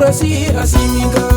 Sɔrɔdasi Asimi kan.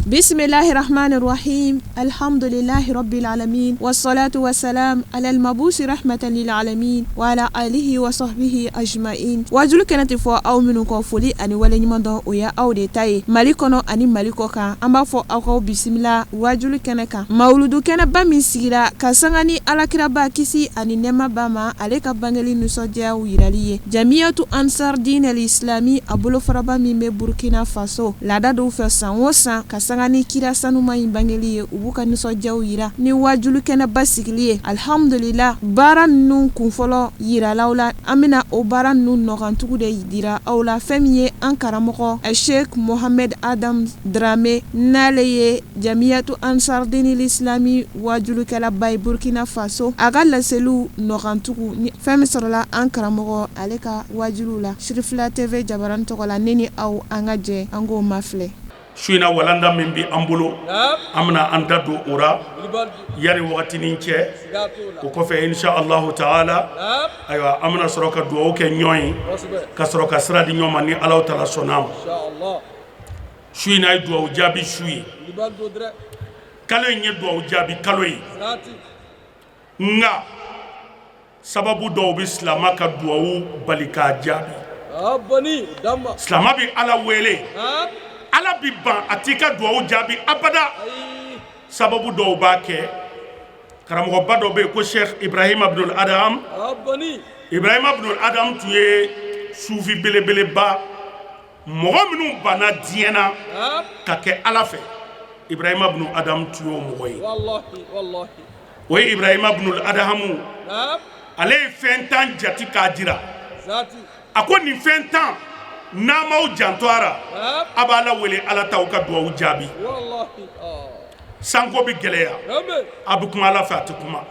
Bisimilahi rahmani rahim alhamdulilahi rabbil alamin wasalatu wasalam alal mabusi rahmatan lil alamin wa ala alihi wa sahbihi ajmain. Wajulu kɛnɛ tɛ fɔ aw minnu kɔ, foli ani waleɲuman dɔn o ye aw de ta ye Mali kɔnɔ ani Mali kɔ kan. An b'a fɔ aw k'aw bisimila wajulu kɛnɛ kan, mawuludu kɛnɛba min sigira ka sanga ni alakiraba kisi ani nɛɛma b'a ma, ale ka bangeli nisɔndiyaw yirali ye. Jamiyatu Ansar Din al Islami, a bolofaraba min bɛ Burkina Faso, laada dɔw fɛ, san o san ka sanga ni kira sanuma in bangeli ye, u b'u ka nisɔndiyaw yira ni wajulu kɛnɛba sigili ye. Alihamdulila, baara ninnu kunfɔlɔ yirala aw la. An bɛna o baara ninnu nɔkantugu de jira aw la. Fɛn min ye an karamɔgɔ Sheikh Mohamed Adam Dramé, n'ale ye Jamiyatu Ansar Din al Islami wajulukɛlaba ye Burkina Faso, a ka laseliw nɔkantugu ni fɛn min sɔrɔla an karamɔgɔ ale ka wajuliw la, Sirifila TV jabaranin tɔgɔ la, ne ni aw, an ka jɛ an k'o mafilɛ. Su in na, walanda min bɛ an bolo, an bɛna an da don o ra yari wagatinin cɛ. O kɔfɛ, insha Allahu taala, ayiwa, an bɛna sɔrɔ ka dugawu kɛ ɲɔgɔn ye, ka sɔrɔ ka sira di ɲɔgɔn ma, ni Alahu taala sɔnna a ma. Su in na ye dugawu jaabi su ye. Kalo in ye dugawu jaabi kalo ye, nka sababu dɔw bɛ silama ka dugawu bali k'a jaabi. Silama bɛ Ala wele, Ala bɛ ban, a t'i ka dugawu jaabi abada. Sababu dɔw b'a kɛ. Karamɔgɔba dɔ bɛ yen ko Sheikh Ibrahim Abdul Adam. Ibrahim Abdul Adam tun ye sufi belebeleba. Mɔgɔ minnu banna diɲɛ na ka kɛ Ala fɛ, Ibrahima bunu Adamu tun y'o mɔgɔ ye. O ye Ibrahima bunu Adamu, ale ye fɛn 10 jate k'a jira. A ko nin fɛn 10, n'a m'aw janto a ra, a b'Ala wele, Ala t'aw ka dugawu jaabi. Sanko bɛ gɛlɛya, a bɛ kuma Ala fɛ, a tɛ kuma.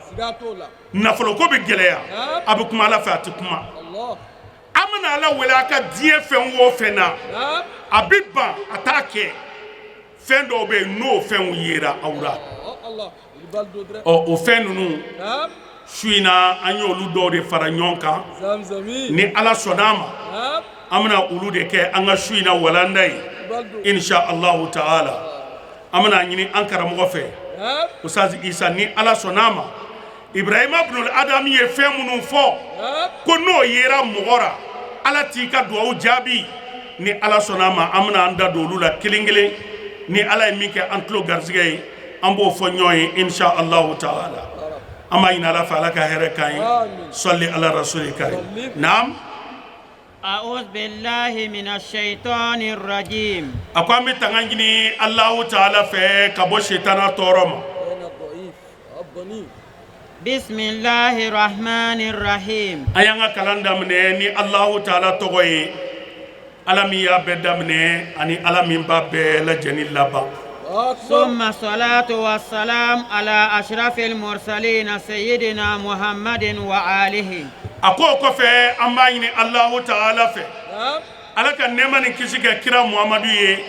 Nafoloko bɛ gɛlɛya, a bɛ kuma Ala fɛ, a tɛ kuma. An mana Ala wele a ka diɲɛ fɛn o fɛn na, a bɛ ban, a t'a kɛ. Fɛn dɔw bɛ yen, n'o fɛnw yera aw la, ɔ o fɛn ninnu, su in na, an y'olu dɔw de fara ɲɔgɔn kan. Ni Ala sɔnna a ma, an bɛna olu de kɛ an ka su in na walanda ye, insha Allahu taala. An bɛna ɲini an karamɔgɔ fɛ, Ustaz Isa, ni Ala sɔnna a ma, Ibrahima bunu Adamu ye fɛn minnu fɔ ko n'o yera mɔgɔ ra, Ala t'i ka dugawu jaabi, ni Ala sɔnna a ma, an bɛna an da don olu la kelen kelen. Ni Ala ye min kɛ an tulo garisɛgɛ ye, an b'o fɔ ɲɔgɔn ye, insha Allahu taala. An b'a ɲini Ala fɛ, Ala ka hɛrɛ k'an ye. Sɔli ala rasuli karim. Naam. A ko an bɛ tanga ɲini Alahu taala fɛ ka bɔ sitana tɔɔrɔ ma. An y'an ka kalan daminɛ ni Alahu taala tɔgɔ ye, Ala min y'a bɛɛ daminɛ ani Ala min b'a bɛɛ lajɛlen laban. Summa salatu wa salam ala ashrafil mursalina sayyidina Muhammadin wa alihi. A ko o kɔfɛ, an b'a ɲini Alahu taala fɛ, Ala ka nɛɛma ni kisi kɛ kira Muhamadu ye,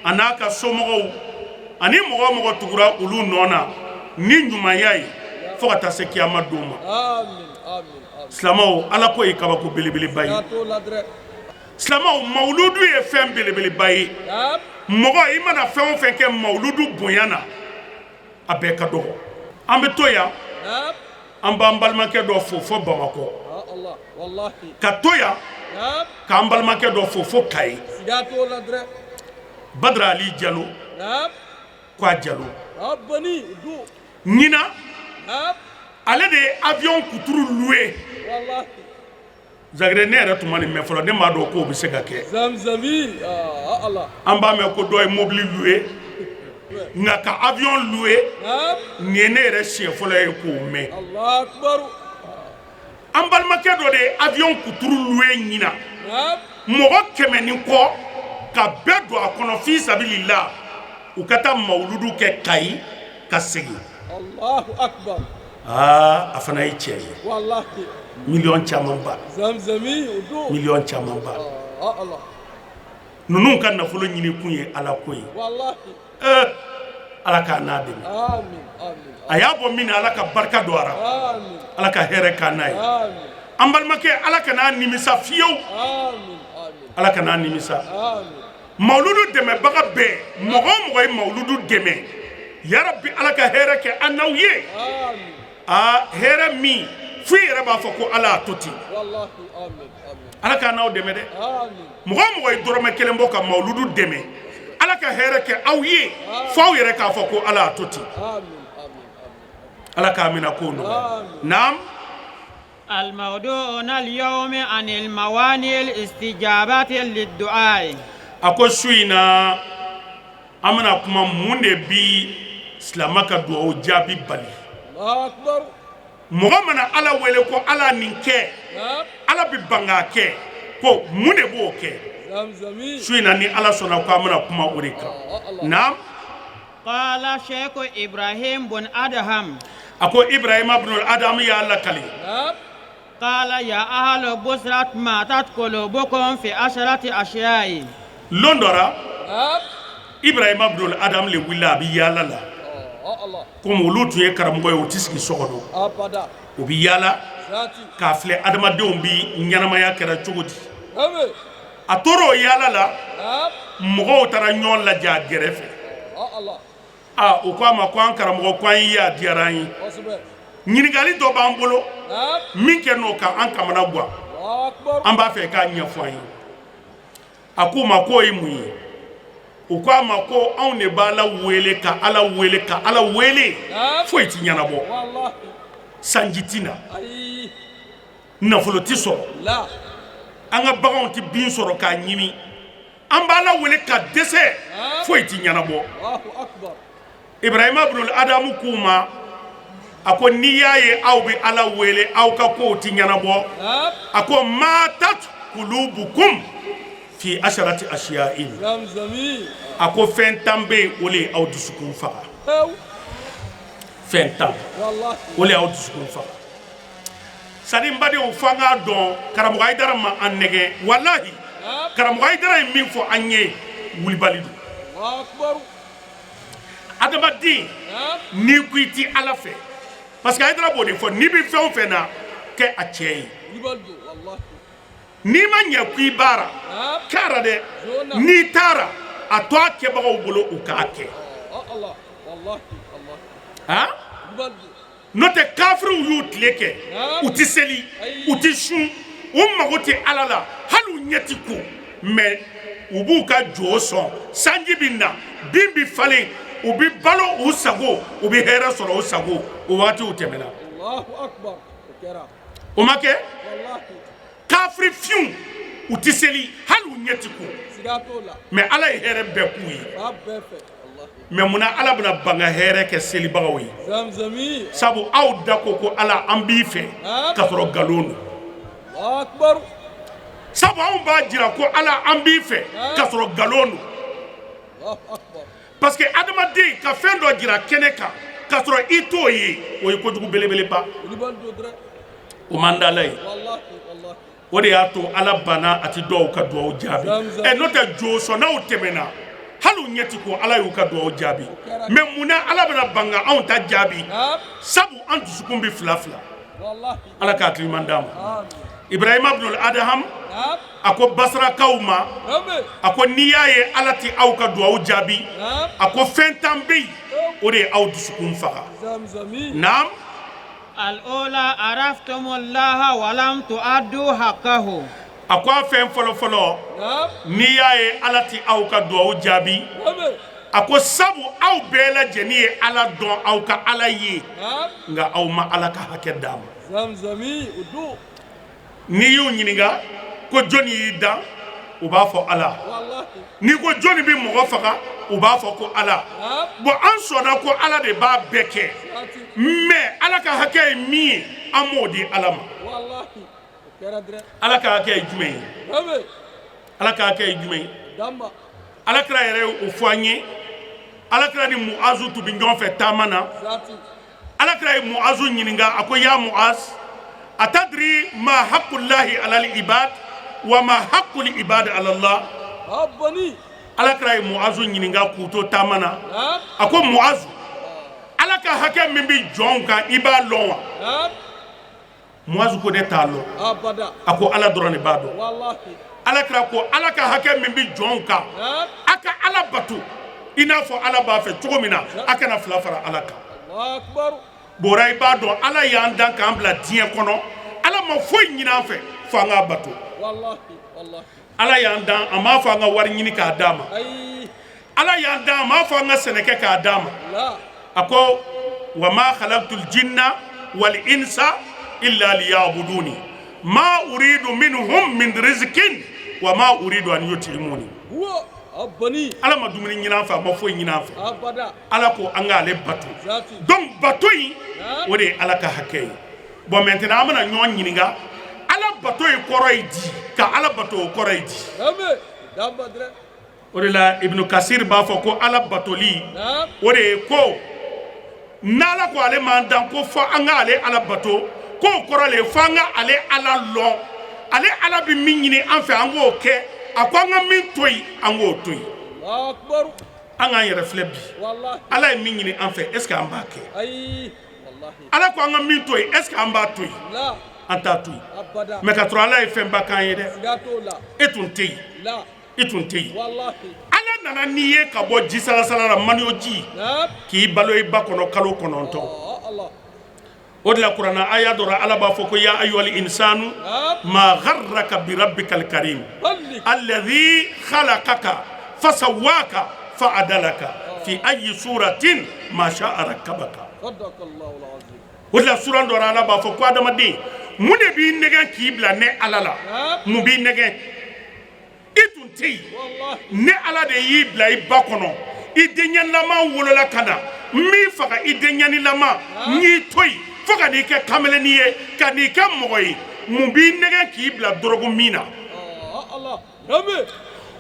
a n'a ka somɔgɔw ani mɔgɔ o mɔgɔ tugura olu nɔ na ni ɲumanya ye fo ka taa se kiyama don ma. Silamɛw, Ala ko ye kabako belebeleba ye. Silamɛw, mawuludu ye fɛn belebeleba ye. Mɔgɔ i mana fɛn o fɛn kɛ mawuludu bonya na, a bɛɛ ka dɔgɔ. An bɛ to yan, an b'an balimakɛ dɔ fo fo Bamakɔ, ka to yan k'an balimakɛ dɔ fo fo Kayi, Badara Ali Jalo. Ko a Jalo ɲinan, ale de ye avion kuturu loué. Zagire, ne yɛrɛ tun ma nin mɛn fɔlɔ, ne m'a dɔn k'o bɛ se ka kɛ. An b'a mɛn ko dɔ ye mobili loué, nka ka avion loué, nin ye ne yɛrɛ siɲɛ fɔlɔ ye k'o mɛn. An balimakɛ dɔ de ye avion kuturu loué ɲinan, mɔgɔ 100 ni kɔ, ka bɛɛ don a kɔnɔ fi sabilillah, u ka taa mawuludu kɛ Kayi ka segin. Aa, a fana ye cɛ ye. Miliyɔn camanba, miliyɔn camanba. Ninnu ka nafolo ɲini kun ye Ala ko ye. Ala k'a n'a dɛmɛ. A y'a bɔ min na, Ala ka barika don a ra, Ala ka hɛrɛ k'a n'a ye. An balimakɛ, Ala kana nimisa fiyewu. Ala kana nimisa. Mawuludu dɛmɛbaga bɛɛ, mɔgɔ o mɔgɔ ye mawuludu dɛmɛ, yarabi Ala ka hɛrɛ kɛ an n'aw ye. Aa, hɛrɛ min fo i yɛrɛ b'a fɔ ko Ala y'a to ten. Ala k'an n'aw dɛmɛ dɛ. Mɔgɔ o mɔgɔ ye dɔrɔmɛ kelen bɔ ka mawuludu dɛmɛ, Ala ka hɛrɛ kɛ aw ye fo aw yɛrɛ k'a fɔ ko Ala y'a to ten. Ala k'a minɛ k'o nɔgɔya. Naam. الموضوع اليوم عن الموانع الاستجابات للدعاء. A ko su in na, an bɛna kuma mun de bi silamɛ ka dugawu jaabi bali. Mɔgɔ mana Ala wele ko Ala nin kɛ, Ala bɛ ban k'a kɛ, ko mun de b'o kɛ? Su in na, ni Ala sɔnna, ko an bɛna kuma o de kan. Naam. قال شيخ إبراهيم بن أدهم. A ko Ibrahima bin Adamu y'a lakali. قال يا أهل بصرة، ماتت قلوبكم في 10 أشياء. Lon dɔ ra, Ibrahima bin Adamu le wulila, a bɛ yaala la. Komi olu tun ye karamɔgɔ ye, u tɛ sigi so kɔnɔ, u bɛ yaala k'a filɛ adamadenw bi ɲɛnamaya kɛra cogo di. A tora o yaala la, mɔgɔw taara ɲɔgɔn lajɛ a gɛrɛfɛ. Aa, u ko a ma ko an karamɔgɔ, ko an ye a diyara an ye, ɲininkali dɔ b'an bolo min kɛ n'o kan an kamana gan, an b'a fɛ k'a ɲɛfɔ an ye. A k'u ma k'o ye mun ye? U ko a ma ko anw de b'Ala wele ka Ala wele ka Ala wele, foyi ti ɲɛnabɔ, sanji ti na, nafolo ti sɔrɔ, an ka baganw ti bin sɔrɔ k'a ɲimi, an b'Ala wele ka dɛsɛ, foyi ti ɲɛnabɔ. Ibrahima bin Adamu k'u ma, a ko n'i y'a ye aw bɛ Ala wele, aw ka kow ti ɲɛnabɔ, a ko ماتت قلوبكم في عشرة أشياء. A ko fɛn 10 bɛ yen, o le ye aw dusukun faga. Fɛn 10, o le y'aw dusukun faga. Sadi n badenw, fo an k'a dɔn, karamɔgɔ Hayidara ma an nɛgɛ. Walahi, karamɔgɔ Hayidara ye min fɔ an ye, wulibali don. Adamaden, n'i ko i ti Ala fɛ, parce que Hayidara b'o de fɔ, n'i bɛ fɛn o fɛn na, kɛ a cɛ ye. N'i ma ɲɛ ko i baara kɛra dɛ, n'i taara a to a kɛbagaw bolo, u k'a kɛ. Han, n'o tɛ, kafiriw y'u tile kɛ, u ti seli, u ti sun, u mago tɛ Ala la, hali u ɲɛ ti ko, mais u b'u ka jo sɔn, sanji bɛ na, bin bɛ falen, u bɛ balo u sago, u bɛ hɛrɛ sɔrɔ u sago. O waatiw tɛmɛna, o ma kɛ. Kafiri fiw, u ti seli, hali u ɲɛ ti ko, mais Ala ye hɛrɛ bɛɛ k'u ye. Mais munna Ala bɛna ban ka hɛrɛ kɛ selibagaw ye? Sabu aw da ko ko Ala an b'i fɛ, ka sɔrɔ nkalon don. Sabu anw b'a jira ko Ala an b'i fɛ, ka sɔrɔ nkalon don, parce que adamaden ka fɛn dɔ jira kɛnɛ kan ka sɔrɔ i t'o ye, o ye kojugu belebeleba, o man d'Ala ye. O de y'a to Ala banna a ti dɔw ka dugawu jaabi. Ɛ, n'o tɛ, josɔnnaw tɛmɛna, hali u ɲɛ ti ko, Ala y'u ka dugawu jaabi. Mais munna Ala bɛna ban ka anw ta jaabi? Sabu an dusukun bɛ fila fila. Ala ka hakiliman d'an ma. Ibrahima bin Adaham a ko Basarakaw ma, a ko n'i y'a ye Ala tɛ aw ka dugawu jaabi, a ko fɛn 10 bɛ yen, o de ye aw dusukun faga. Naam. الأولى عرفتم الله ولم تؤدوا حقه. A ko a fɛn fɔlɔ fɔlɔ, n'i y'a ye Ala tɛ aw ka dugawu jaabi, a ko sabu aw bɛɛ lajɛlen ye Ala dɔn, aw ka Ala ye, nka aw ma Ala ka hakɛ d'a ma. N'i y'u ɲininka ko jɔnni y'i dan, u b'a fɔ Ala. N'i ko jɔnni bɛ mɔgɔ faga, u b'a fɔ ko Ala. Bon, an sɔnna ko Ala de b'a bɛɛ kɛ, mais Ala ka hakɛ ye min ye, an m'o di Ala ma. Ala ka hakɛ ye jumɛn ye? Ala ka hakɛ ye jumɛn ye? Ala kira yɛrɛ ye o fɔ an ye. Ala kira ni Muazu tun bɛ ɲɔgɔn fɛ taama na. Ala kira ye Muazu ɲininka, a ko يا معاذ، أتدري ما حق الله على العباد وما حق العباد على الله؟ Ala kira ye Muazu ɲininka k'u to taama na, a ko Muazu, Ala ka hakɛ min bɛ jɔnw kan, i b'a lɔn wa? Muazu ko ne t'a lɔn. A ko Ala dɔrɔn de b'a dɔn. Ala kira ko Ala ka hakɛ min bɛ jɔnw kan, a ka Ala bato i n'a fɔ Ala b'a fɛ cogo min na, a kana fila fara Ala kan. Bora i b'a dɔn Ala y'an dan k'an bila diɲɛ kɔnɔ, Ala ma foyi ɲini an fɛ fo an k'a bato. Ala y'an dan, a m'a fɔ an ka wari ɲini k'a d'a ma. Ala y'an dan, a m'a fɔ an ka sɛnɛ kɛ k'a d'a ma. A ko wa ma khalaqtul jinna wal insa illa liya'buduni ma uridu minhum min rizqin wa ma uridu an yut'imuni. Ala ma dumuni ɲini an fɛ, a ma foyi ɲini an fɛ. Ala ko an k'ale bato. Donc bato in, o de ye Ala ka hakɛ ye. Bon, maintenant an bɛna ɲɔgɔn ɲininka, Ala bato ye kɔrɔ ye di? Ka Ala bato, o kɔrɔ ye di? O de la Ibnu Kasir b'a fɔ ko Ala batoli, o de ye ko n'Ala ko ale m'an dan ko fɔ an ka ale Ala bato, k'o kɔrɔ le ye fo an ka ale Ala lɔn. Ale Ala bɛ min ɲini an fɛ, an k'o kɛ. A ko an ka min to yen, an k'o to yen. An k'an yɛrɛ filɛ bi, Ala ye min ɲini an fɛ, est ce que an b'a kɛ? Ala ko an ka min to yen, est ce que an b'a to yen? An t'a to yen. Mais ka sɔrɔ Ala ye fɛnba k'an ye dɛ. E tun tɛ yen, i tun tɛ yen. Ala nana n'i ye ka bɔ ji salasala la, maniyo ji, k'i balo i ba kɔnɔ kalo 9. O de la kuranna aya dɔ la, Ala b'a fɔ ko ya ayyuhal insanu ma gharraka bi rabbikal karim alladhi khalaqaka fasawwaka fa'adalaka fi ayyi suratin ma sha'a rakkabaka. O de la suran dɔ la, Ala b'a fɔ ko adamaden, mun de b'i nɛgɛn k'i bila ne Ala la? Mun b'i nɛgɛn? I tun tɛ yen, ne Ala de y'i bila i ba kɔnɔ. I denyɛnilama wolola ka na, n m'i faga i denyɛnilama, n y'i to yen fo ka n'i kɛ kameleni ye, ka n'i kɛ mɔgɔ ye. Mun b'i nɛgɛn k'i bila dɔrɔgu min na?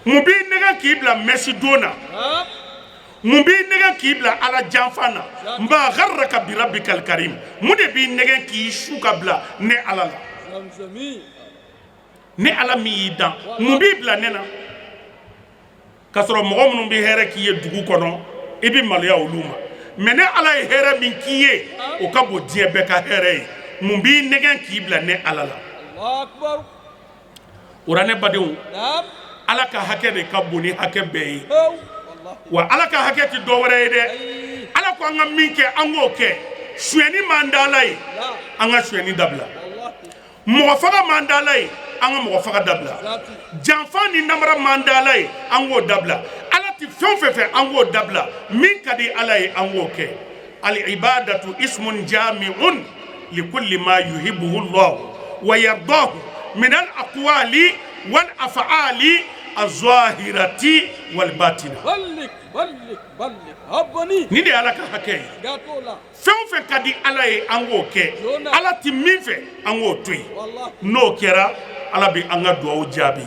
Mun b'i nɛgɛn k'i bila mɛsi don na? Mun b'i nɛgɛn k'i bila Ala janfa na? Ma gharraka bi rabbikal karim. Mun de b'i nɛgɛn k'i su ka bila ne Ala la? Ne Ala min y'i dan, mun b'i bila ne na? K'a sɔrɔ mɔgɔ minnu bɛ hɛrɛ k'i ye dugu kɔnɔ, i bɛ maloya olu ma. Mais ne Ala ye hɛrɛ min k'i ye, o ka bon diɲɛ bɛɛ ka hɛrɛ ye. Mun b'i nɛgɛn k'i bila ne Ala la? O la ne badenw, Ala ka hakɛ de ka bon ni hakɛ bɛɛ ye. Wa Ala ka hakɛ tɛ dɔ wɛrɛ ye dɛ. Ala ko an ka min kɛ, an k'o kɛ. Sonyɛni man di Ala ye, an ka sonyɛni dabila. Mɔgɔ faga man di Ala ye, an ka mɔgɔ faga dabila. Janfa ni namara man di Ala ye, an k'o dabila. Ala tɛ fɛn o fɛn fɛ, an k'o dabila. Min ka di Ala ye, an k'o kɛ. Al ibadatu ismun jami'un likulli ma yuhibbuhu Allah wa yardahu min al aqwali wal af'ali az-zahirati wal batina. Nin de ye Ala ka hakɛ ye. Fɛn o fɛn ka di Ala ye, an k'o kɛ. Ala tɛ min fɛ, an k'o to yen. N'o kɛra, Ala bɛ an ka dugawu jaabi.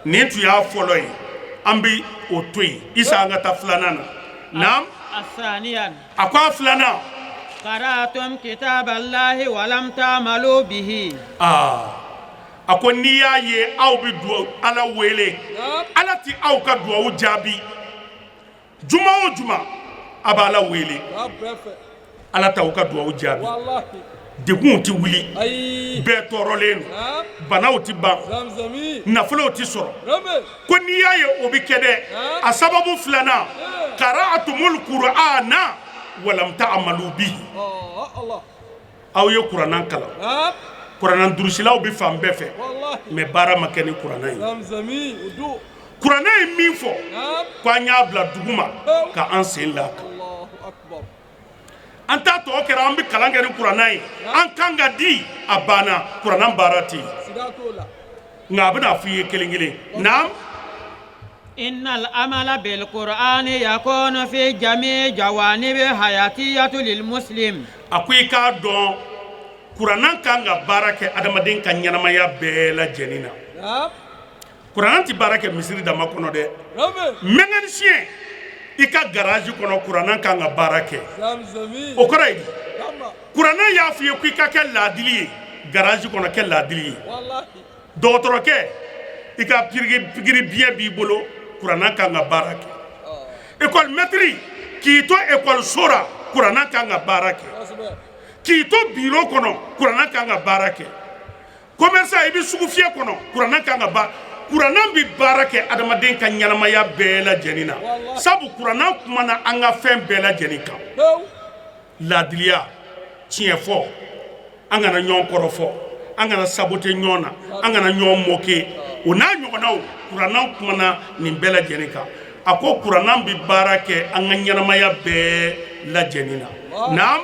Nin tun y'a fɔlɔ ye, an bɛ o to yen. Isa, an ka taa filanan na. Naam. A ko a filanan. Qara'tum kitaballahi wa lam ta'malu bihi. Aa, a ko n'i y'a ye aw bɛ dugawu Ala wele, Ala tɛ aw ka dugawu jaabi. Juma o juma a b'a la wele, Ala t'aw ka dugawu jaabi. Degunw tɛ wuli, bɛɛ tɔɔrɔlen don, banaw tɛ ban, nafolow tɛ sɔrɔ. Ko n'i y'a ye o bɛ kɛ dɛ, a sababu filanan, qara'tumul qur'ana walam ta'malu bihi. Aw ye kuranna kalan, kuranna durusilaw bɛ fan bɛɛ fɛ, mais baara ma kɛ ni kuranna ye. Kuranɛ ye min fɔ, ko an y'a bila duguma ka an sen la kan, an t'a tɔ kɛra. An bɛ kalan kɛ ni kuranna ye, an kan ka di, a banna, kuranna baara tɛ yen. Nka a bɛna fɔ i ye kelen kelen. Naam. Innal amala bil qur'ani yakunu fi jami jawanibi hayatiyatu lil muslim. A ko i k'a dɔn, kuranna kan ka baara kɛ adamaden ka ɲɛnamaya bɛɛ lajɛlen na. Kuranna tɛ baara kɛ misiri dama kɔnɔ dɛ. Mécanicien, i ka garage kɔnɔ, kuranna kan ka baara kɛ. O kɔrɔ ye di? Kuranna y'a fɔ i ye ko i ka kɛ laadili ye garage kɔnɔ, kɛ laadili ye. Dɔgɔtɔrɔkɛ, i ka pikiri biɲɛ b'i bolo, kuranna kan ka baara kɛ. École maître, k'i to école so la, kuranna kan ka baara kɛ. K'i to biro kɔnɔ, kuranna kan ka baara kɛ. Commerçant, i bɛ sugu fiyɛ kɔnɔ, kuranna kan ka ba kuranna bɛ baara kɛ adamaden ka ɲɛnamaya bɛɛ lajɛlen na, sabu kuranna kumana an ka fɛn bɛɛ lajɛlen kan. Laadiliya, tiɲɛ fɔ, an kana ɲɔgɔn kɔrɔfɔ, an kana saboter ɲɔgɔn na, an kana ɲɔgɔn moquer, o n'a ɲɔgɔnnaw. Kuranna kumana nin bɛɛ lajɛlen kan. A ko kuranna bɛ baara kɛ an ka ɲɛnamaya bɛɛ lajɛlen na. Naam.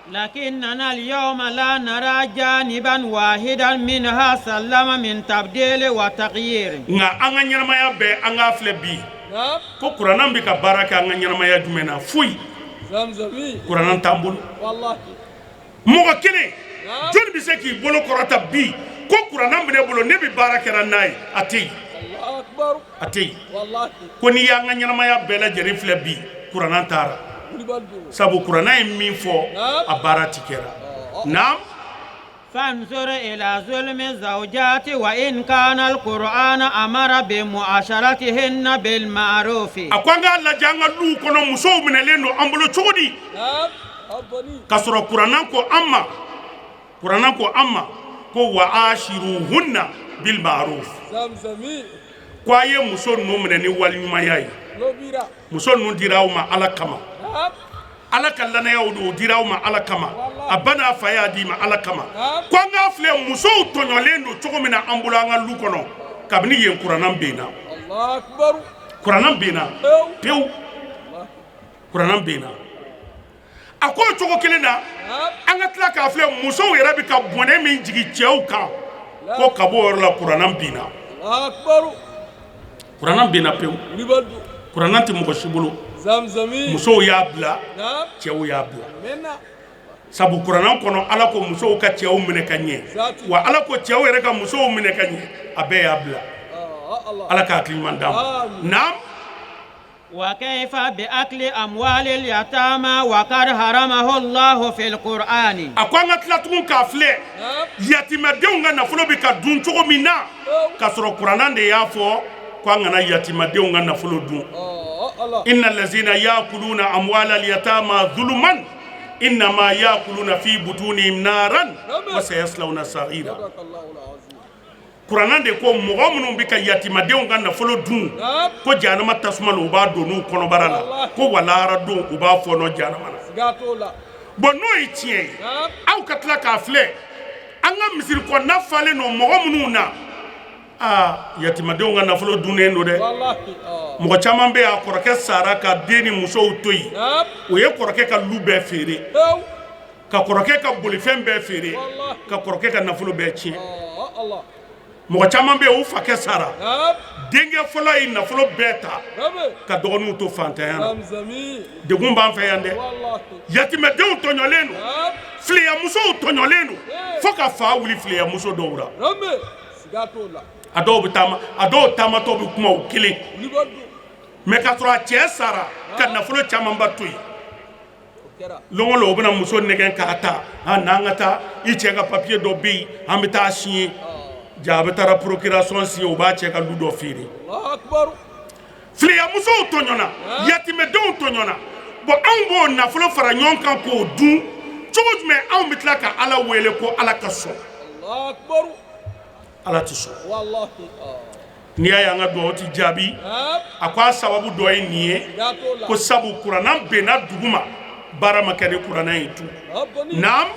لكننا اليوم لا نرى جانبا واحدا منها سلم من تبديل وتغيير. Nka an ka ɲɛnamaya bɛɛ, an k'a filɛ bi ko kuranna bɛ ka baara kɛ an ka ɲɛnamaya jumɛn na? Foyi. Kuranna t'an bolo. Mɔgɔ kelen jɔnni bɛ se k'i bolo kɔrɔta bi ko kuranna bɛ ne bolo, ne bɛ baara kɛra n'a ye? A tɛ yen, a tɛ yen. Ko n'i y'an ka ɲɛnamaya bɛɛ lajɛlen filɛ bi, kuranna taara, sabu kuranna ye min fɔ, a baara ti kɛra. Naam. فانظر إلى ظلم الزوجات وإن كان القرآن أمر بمعاشرتهن بالمعروف. A ko an k'a lajɛ an ka luw kɔnɔ, musow minɛlen don an bolo cogo di, k'a sɔrɔ kuranna ko an ma, kuranna ko an ma ko وعاشروهن بالمعروف, ko a ye muso ninnu minɛ ni waliɲumanya ye. Muso ninnu dira aw ma Ala kama, Ala ka lanayaw don, o dira aw ma Ala kama, a ba n'a fa y'a d'i ma Ala kama. Ko an k'a filɛ, musow tɔɲɔlen don cogo min na an bolo an ka lu kɔnɔ, kabini yen kuranna benna, kuranna benna pewu, kuranna benna. A ko o cogo kelen na, an ka tila k'a filɛ, musow yɛrɛ bɛ ka bɔnɛ min jigin cɛw kan, ko ka bɔ o yɔrɔ la, kuranna binna, kuranna binna pewu. Kuranna tɛ mɔgɔ si bolo. Musow y'a bila, cɛw y'a bila, sabu kuranna kɔnɔ, Ala ko musow ka cɛw minɛ ka ɲɛ, wa Ala ko cɛw yɛrɛ ka musow minɛ ka ɲɛ. A bɛɛ y'a bila. Ala ka hakili ɲuman d'an ma. Naam. وكيف بأكل أموال اليتامى وقد حرمه الله في القرآن؟ A ko an ka tila tugun k'a filɛ, yatimɛdenw ka nafolo bɛ ka dun cogo min na, k'a sɔrɔ kuranna de y'a fɔ ko an kana yatimadenw ka nafolo dun. إن الذين يأكلون أموال اليتامى ظلما إنما يأكلون في بطونهم نارا وسيصلون سعيرا. Kuranna de ko mɔgɔ minnu bɛ ka yatimadenw ka nafolo dun, ko jahanama tasuma na, u b'a don n'u kɔnɔbara la, ko walahara don, u b'a fɔɔnɔ jahanama na. Bon, n'o ye tiɲɛ ye, aw ka tila k'a filɛ, an ka misiri kɔnɔna falen don mɔgɔ minnu na, aa, yatimadenw ka nafolo dunnen don dɛ. Mɔgɔ caman bɛ yen, a kɔrɔkɛ sara ka den ni musow to yen, o ye kɔrɔkɛ ka lu bɛɛ feere, ka kɔrɔkɛ ka bolifɛn bɛɛ feere, ka kɔrɔkɛ ka nafolo bɛɛ tiɲɛ. Mɔgɔ caman bɛ yen, u fakɛ sara, denkɛ fɔlɔ ye nafolo bɛɛ ta ka dɔgɔninw to fantanya na. Degun b'an fɛ yan dɛ. Yatimɛdenw tɔɲɔlen don, fileyamusow tɔɲɔlen don, fo ka fa wuli fileyamuso dɔw la. A dɔw bɛ taama, a dɔw taamatɔ bɛ kuma u kelen mɛ, k'a sɔrɔ a cɛ sara ka nafolo camanba to yen. Lon o lon, o bɛna muso nɛgɛn k'a ta, a n'an ka taa, i cɛ ka papiye dɔ bɛ yen, an bɛ taa signer. Ja, a bɛ taara procuration signer, u b'a cɛ ka lu dɔ feere. Fileyamusow tɔɲɔna, yatimɛdenw tɔɲɔna. Bon, anw b'o nafolo fara ɲɔgɔn kan k'o dun cogo jumɛn? Anw bɛ tila ka Ala wele ko Ala ka sɔn. Ala tɛ sɔn. N'i y'a ye an ka dugawu tɛ jaabi, a ko a sababu dɔ ye nin ye, ko sabu kuranna benna dugu ma, baara ma kɛ ni kuranna ye tu. Naam.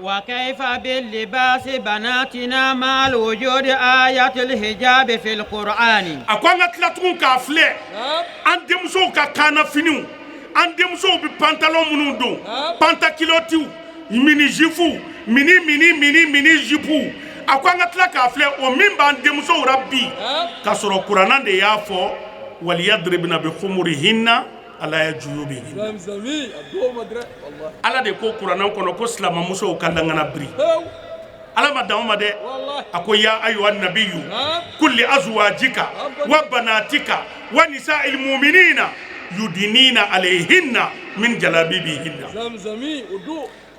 وكيف باللباس بناتنا مع الوجود آية الحجاب في القرآن؟ A ko an ka tila tugun k'a filɛ, an denmusow ka kaana finiw, an denmusow bɛ pantalon minnu don, pantakilotiw, mini jupe, mini mini mini mini jupe. A ko an ka tila k'a filɛ, o min b'an denmusow la bi, k'a sɔrɔ kuranna de y'a fɔ وليضربن بخمرهن على جيوبهن. Ala de ko kuranna kɔnɔ ko silamamusow ka langana biri. Ala ma dan o ma dɛ, a ko يا أيها النبي قل لأزواجك وبناتك ونساء المؤمنين يدنين عليهن من جلابيبهن.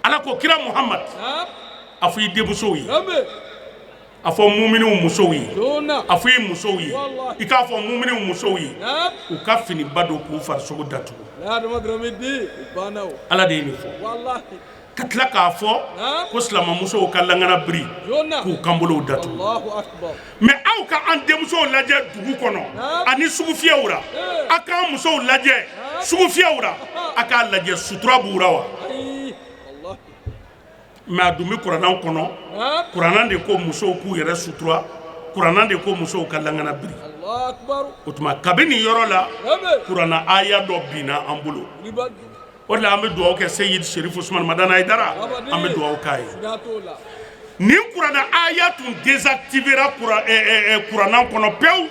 Ala ko kira Muhammad, a fɔ i denmusow ye, a fɔ muminiw musow ye, a fɔ i musow ye, i k'a fɔ muminiw musow ye, u ka finiba don k'u farisogo datugu. Ala de ye nin fɔ. Ka tila k'a fɔ ko silamɛmusow ka langana biri k'u kanbolow datugu. Mais aw ka an denmusow lajɛ dugu kɔnɔ ani sugufiyɛw ra, a k'an musow lajɛ sugufiyɛw ra, a k'a lajɛ sutura b'u ra wa? Mais a dun bɛ kuranna kɔnɔ, kuranna de ko musow k'u yɛrɛ sutura, kuranna de ko musow ka langana biri. O tuma kabini nin yɔrɔ la, kuranna aya dɔ binna an bolo. O de la an bɛ dugawu kɛ Seyidi Serifu Usumani Madani Hayidara, an bɛ dugawu k'a ye. Nin kuranna aya tun désactiver kuranna kɔnɔ pewu.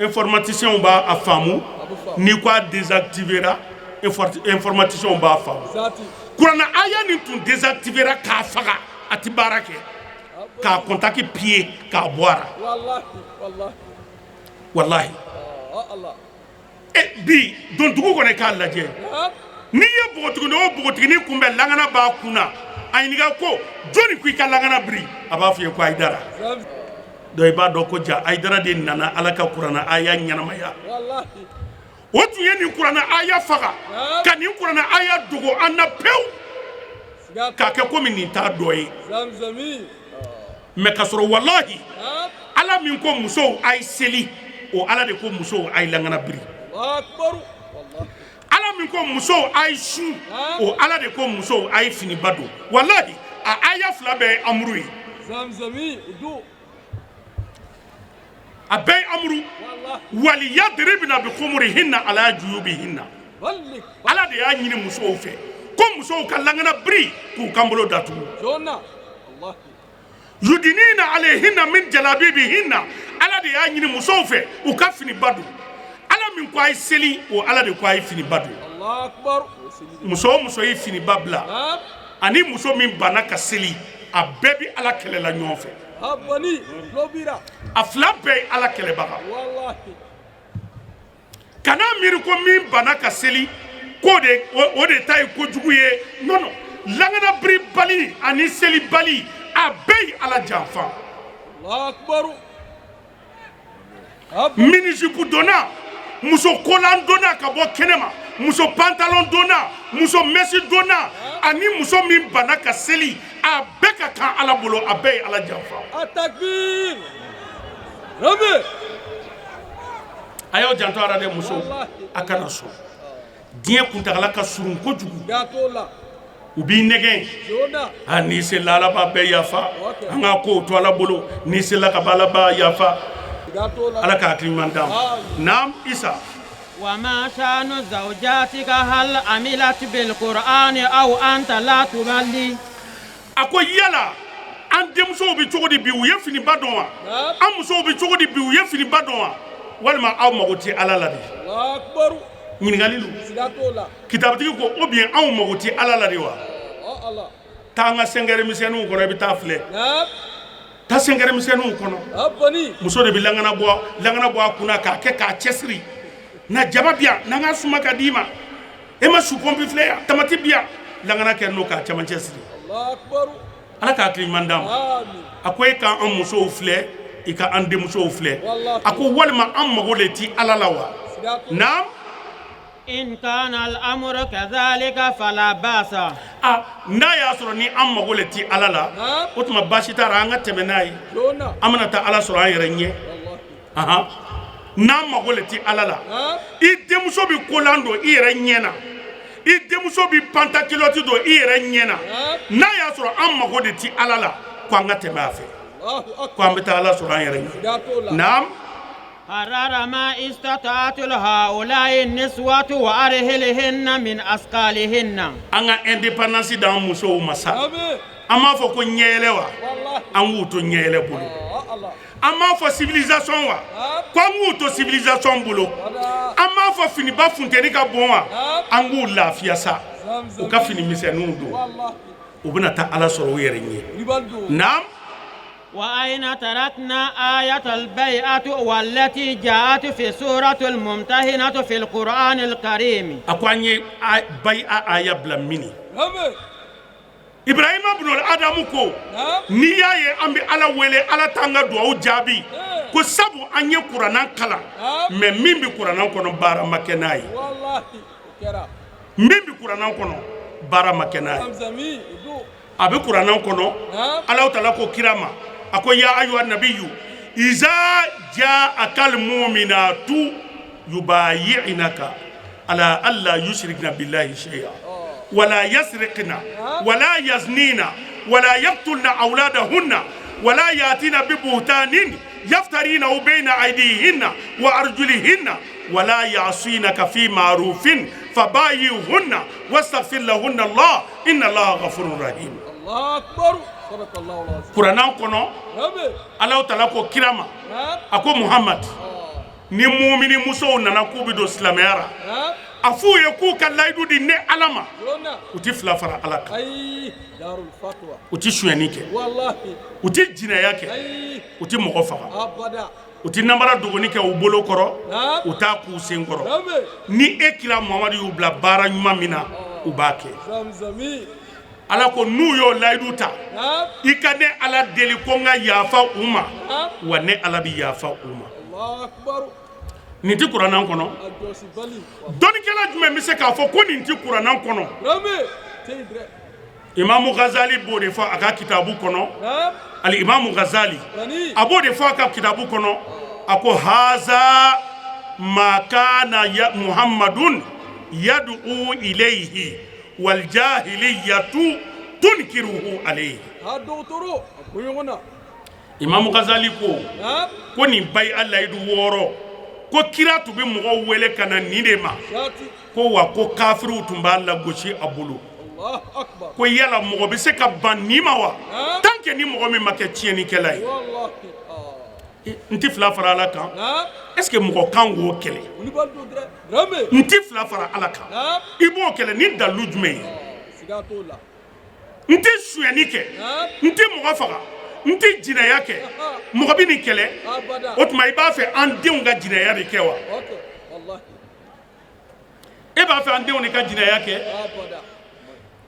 Informaticiens b'a faamu, n'i ko a désactiver, informaticiens b'a faamu. Kuranna aya nin tun désactiver k'a faga, a tɛ baara kɛ, k'a contact piller k'a bɔ a la. Walahi bi don dugu kɔnɔ k'a lajɛ, n'i ye npogotiginin o npogotiginin kunbɛn langana b'a kun na, a ɲininka ko jɔnni ko i ka langana biri, a b'a fɔ i ye ko Hayidara. Donc i b'a dɔn ko ja Hayidara de nana Ala ka kuranna aya ɲɛnamaya. O tun ye nin kuranna aya faga ka nin kuranna aya dogo an na pewu k'a kɛ komi nin t'a dɔ ye. Mais ka sɔrɔ walahi Ala min ko musow a ye seli, o Ala de ko musow a ye langana biri. Ala min ko musow a ye sun, o Ala de ko musow a ye finiba don. Walahi a aya fila bɛɛ ye amuru ye, a bɛɛ ye amuru. Waliyadribina bi khumurihinna ala juyubihinna. Ala de y'a ɲini musow fɛ ko musow ka langana biri k'u kanbolo datugu. Yudinina alayhinna min jalabibihinna. Ala de y'a ɲini musow fɛ u ka finiba don. Ala min ko a ye seli, o Ala de ko a ye finiba don. Muso o muso ye finiba bila ani muso min banna ka seli, a bɛɛ bɛ Ala kɛlɛla ɲɔgɔn fɛ. A fila bɛɛ ye Ala kɛlɛbaga. Kana miiri ko min banna ka seli k'o de o de ta ye kojugu ye. Non, non, langana biribali ani selibali, a bɛɛ ye Ala janfa. Mini-jupe donna, muso kolan donna ka bɔ kɛnɛma, muso pantalon donna, muso mèche donna ani muso min banna ka seli, a bɛɛ ka kan Ala bolo, a bɛɛ ye Ala janfa. A y'aw janto a la dɛ muso, a kana sɔn. Diɲɛ kuntagala ka surun kojugu, u b'i nɛgɛn. A n'i selila, Ala b'a bɛɛ yafa, an ka kow to Ala bolo. N'i selila ka ban, Ala b'a yafa. Ala ka hakili ɲuman d'an ma. Naam Isa. Wa ma sha'nu zawjatika hal amilat bil qur'ani aw anta la tubali. A ko yala an denmusow bɛ cogo di bi, u ye finiba don wa? An musow bɛ cogo di bi, u ye finiba don wa? Walima aw mago tɛ Ala la de? Ɲininkali don. Kitabutigi ko ou bien anw mago tɛ Ala la de wa? Taa an ka sɛnkɛrɛ misɛnninw kɔnɔ, i bɛ taa filɛ. Taa sɛnkɛrɛ misɛnninw kɔnɔ, muso de bɛ langana bɔ a kunna k'a kɛ k'a cɛsiri na. Jaba bi yan, n'an ka suma ka d'i ma, e ma su pɔnpi filɛ yan, tamati bi yan, langana kɛ n'o k'a camancɛ siri. Ala ka hakili ɲuman d'an ma. A ko e ka an musow filɛ, i ka an denmusow filɛ. A ko walima an mago de ti Ala la wa? Naam. In kana al-amru kadhalika fala ba'sa. A n'a y'a sɔrɔ ni an mago le ti Ala la, o tuma baasi t'a la, an ka tɛmɛ n'a ye, an bɛna taa Ala sɔrɔ an yɛrɛ ɲɛ. Ahan, n'an mago le ti Ala la, i denmuso bɛ kolan don i yɛrɛ ɲɛ na, i denmuso bɛ pantakulɔti don i yɛrɛ ɲɛ na, n'a y'a sɔrɔ an mago de ti Ala la, ko an ka tɛmɛ a fɛ, ko an bɛ taa Ala sɔrɔ an yɛrɛ ɲɛ. Naam. Harara ma istata'atu haula'i niswatu wa arhilihinna min asqalihinna. An ka indépendance d'an musow ma sa, an b'a fɔ ko ɲɛyɛlɛ wa, an k'u to ɲɛyɛlɛ bolo. An b'a fɔ civilisation wa, ko an k'u to civilisation bolo. An b'a fɔ finiba funteni ka bon wa, an k'u lafiya sa, u ka fini misɛnninw don, u bɛna taa Ala sɔrɔ u yɛrɛ ɲɛ. Naam. Wa ayna tarakna ayatal bay'atu wallati ja'at fi suratul mumtahinatu fil qur'anil karim. A ko an ye bay'a aya bila mini? Ibrahima bunu Adamu ko n'i y'a ye an bɛ Ala wele, Ala t'an ka dugawu jaabi, ko sabu an ye kuranna kalan, mais min bɛ kuranna kɔnɔ, baara ma kɛ n'a ye. Min bɛ kuranna kɔnɔ, Baara ma kɛ n'a ye. A bɛ kuranɛ kɔnɔ, Alahu taala ko kira ma, a ko ya ayuha nabiyu iza jaakal muminatu yubayi'naka ala alla yushrikna billahi shay'a wala yasrikna wala yaznina wala yaqtulna awladahunna wala yatina bibuhtanin yaftarinahu bayna aydihinna wa arjulihinna wala yasinaka fi ma'rufin fabayihunna wastaghfir lahunna Allah inna Allah ghafurur rahim. Kuranɛ kɔnɔ, Alahu taala ko kira ma, a ko Muhammad, ni mumini musow nana k'u bɛ don silamɛya la, a f'u ye k'u ka layidu di ne Ala ma, u tɛ fila fara Ala kan, u tɛ sonyɛni kɛ, u tɛ jinɛya kɛ, u tɛ mɔgɔ faga, u tɛ namara dogoni kɛ u bolo kɔrɔ, u t'a k'u sen kɔrɔ. Ni e kira Muhamadu y'u bila baara ɲuman min na, u b'a kɛ. Ala ko n'u y'o layidu ta, i ka ne Ala deli ko n ka yafa u ma, wa ne Ala bɛ yafa u ma. Nin tɛ kuranɛ kɔnɔ? Dɔnnikɛla jumɛn bɛ se k'a fɔ ko nin tɛ kuranɛ kɔnɔ? Imamu Ghazali b'o de fɔ a ka kitabu kɔnɔ. Ali Imamu Ghazali a b'o de fɔ a ka kitabu kɔnɔ, a ko haza ma kana Muhammadun yad'u ilayhi wal jahiliyatu tunkiruhu alayhi. Imamu Ghazali ko ko nin bayi'a layidu 6, ko kira tun bɛ mɔgɔw wele ka na nin de ma, ko wa ko kafiriw tun b'a lagosi a bolo, ko yala mɔgɔ bɛ se ka ban nin ma wa, tant que ni mɔgɔ min ma kɛ tiɲɛnikɛla ye? N tɛ fila fara Ala kan. Est ce que mɔgɔ kan k'o kɛlɛ? N tɛ fila fara Ala kan, i b'o kɛlɛ ni dalilu jumɛn ye? N tɛ sonyɛni kɛ, n tɛ mɔgɔ faga, n tɛ jinɛya kɛ, mɔgɔ bɛ nin kɛlɛ? O tuma i b'a fɛ an denw ka jinɛya de kɛ wa? E b'a fɛ an denw de ka jinɛya kɛ?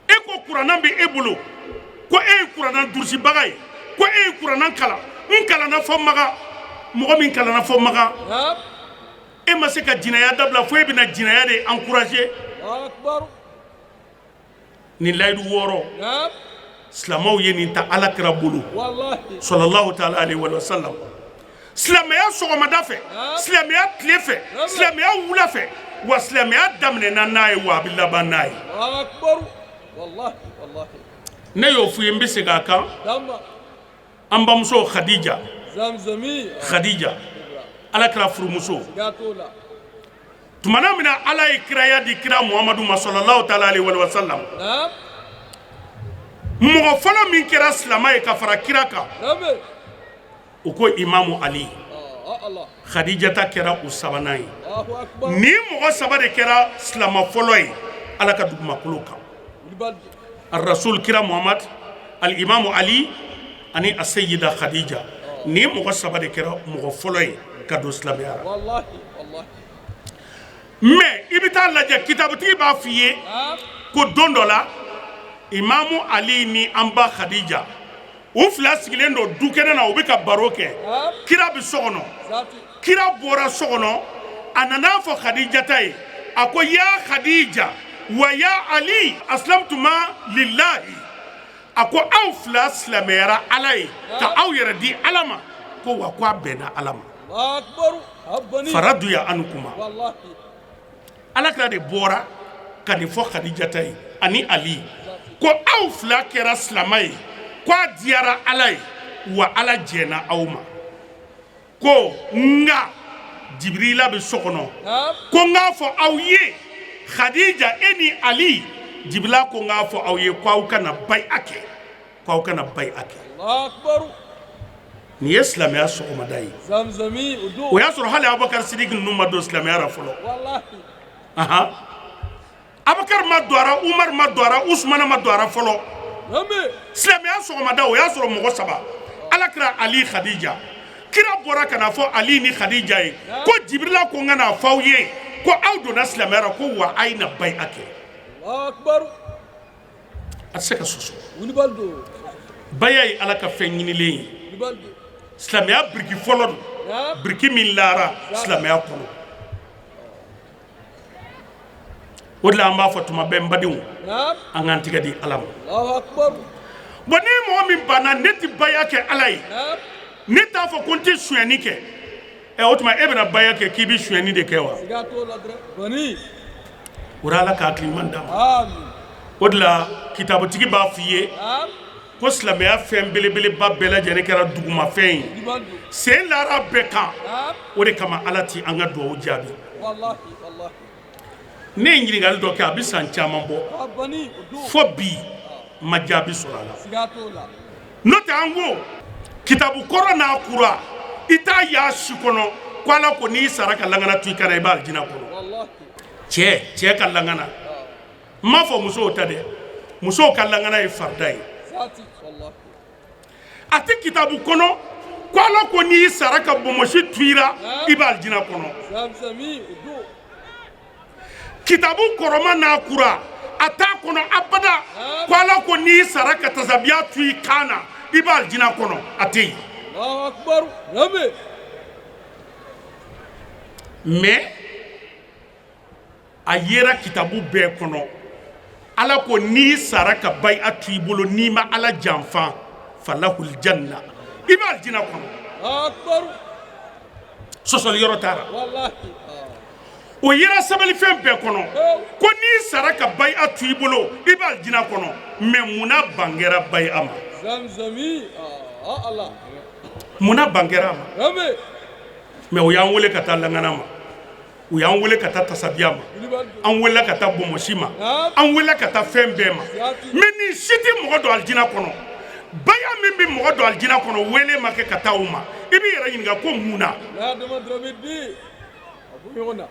E ko kuranɛ bɛ e bolo, ko e ye kuranɛ durusibaga ye, ko e ye kuranɛ kalan. N kalanna fɔ Makan. Mɔgɔ min kalanna fɔ Makan, e ma se ka jinɛya dabila fo e bɛna jinɛya de encourager. Nin layidu 6, silamɛw ye nin ta Ala kira bolo sallallahu ta'ala alaihi wa sallam. Silamɛya sɔgɔmada fɛ, silamɛya tile fɛ, silamɛya wula fɛ, wa silamɛya daminɛna n'a ye, wa a bɛ laban n'a ye. Ne y'o f'i ye, n bɛ segin a kan. An bamuso Khadija, Khadija, Ala kira furumuso, tumana min na Ala ye kiraya di kira Muhamadu ma sallallahu ta'ala alaihi wa sallam, mɔgɔ fɔlɔ min kɛra silamɛ ye ka fara kira kan, u ko Imamu Ali. Khadijata kɛra u sabanan ye. Nin mɔgɔ saba de kɛra silamɛ fɔlɔ ye Ala ka dugumakolo kan: Rasul kira Muhamad, al Imamu Ali ani Aseyida Khadija. Nin mɔgɔ saba de kɛra mɔgɔ fɔlɔ ye ka don silamɛya la. Mais i bɛ taa lajɛ, kitabutigi b'a f'i ye ko don dɔ la, Imamu Ali ni an ba Khadija, u fila sigilen don dukɛnɛ na, u bɛ ka baro kɛ. Kira bɛ so kɔnɔ. Kira bɔra so kɔnɔ, a nana fɔ Khadijata ye, a ko ya Khadija wa ya Ali aslamtuma lillahi. A ko aw fila silamɛyara Ala ye ka aw yɛrɛ di Ala ma, ko wa ko a bɛnna Ala ma. Faradiya anukuma. Ala kira de bɔra ka nin fɔ Khadijata ye ani Ali, ko aw fila kɛra silamɛ ye, ko a diyara Ala ye, wa Ala jɛnna aw ma. Ko nka Jibirila bɛ so kɔnɔ, ko n k'a fɔ aw ye, Khadija, e ni Ali, Jibirila ko n k'a fɔ aw ye ko aw kana bayi'a kɛ, ko aw kana bayi'a kɛ. Nin ye silamɛya sɔgɔmada ye. O y'a sɔrɔ hali Abubakar Sidiki ninnu ma don silamɛya la fɔlɔ. Abubakar ma don a ra, Umar ma don a ra, Usumana ma don a ra fɔlɔ. Silamɛya sɔgɔmada, o y'a sɔrɔ mɔgɔ saba: Ala kira, Ali, Khadija. Kira bɔra ka n'a fɔ Ali ni Khadija ye ko Jibirila ko n ka n'a fɔ aw ye ko aw donna silamɛya la, ko wa a ye na bayi'a kɛ. A tɛ se ka sɔsɔ. Baya ye Ala ka fɛn ɲinilen ye. Silamɛya biriki fɔlɔ don, biriki min lara silamɛya kɔnɔ. O de la an b'a fɔ tuma bɛɛ, n badenw, an k'an tigɛ di Ala ma. Bon, ni mɔgɔ min banna ne tɛ baya kɛ Ala ye, ne t'a fɔ ko n tɛ sonyɛni kɛ, ɛ, o tuma e bɛna baya kɛ k'i bɛ sonyɛni de kɛ wa? O Ala ka hakili ɲuman d'an ma. O de la kitabutigi b'a fɔ i ye ko silamɛya fɛn belebeleba bɛɛ lajɛlen kɛra dugumafɛn ye, sen lara bɛɛ kan. O de kama Ala tɛ an ka dugawu jaabi. Ne ye ɲininkali dɔ kɛ, a bɛ san caman bɔ, fo bi n ma jaabi sɔrɔ a la. N'o tɛ, an ko kitabu kɔrɔ n'a kura, i t'a y'a si kɔnɔ ko Ala ko n'i sara ka langana to i kan na, i b'a alijina kɔnɔ. Cɛ, cɛ ka langana, n m'a fɔ musow ta dɛ, musow ka langana ye farida ye. A tɛ kitabu kɔnɔ ko Ala ko n'i sara ka bonbonsi to i la, i b'a alijina kɔnɔ. Kitabu kɔrɔma n'a kura, a t'a kɔnɔ abada ko Ala ko n'i sara ka tasabiya to i kan na, i b'a alijina kɔnɔ. A tɛ yen. Mais a yera kitabu bɛɛ kɔnɔ, Ala ko n'i sara ka bayi'a to i bolo, n'i ma Ala janfa, falahul janna, i b'a alijina kɔnɔ. Sɔsɔli yɔrɔ t'a la. O yera sɛbɛnfɛn bɛɛ kɔnɔ ko n'i sara ka bayi'a to i bolo, i b'a alijina kɔnɔ. Mais munna ban kɛra bayi'a ma? Munna ban kɛra a ma? Mais o y'an wele ka taa langana ma, u y'an wele ka taa tasabiya ma, an wele ka taa bonbonsi ma, an wele ka taa fɛn bɛɛ ma. Mais nin si tɛ mɔgɔ don alijina kɔnɔ. Baya min bɛ mɔgɔ don alijina kɔnɔ, wele ma kɛ ka taa o ma. I b'i yɛrɛ ɲininka ko mun na?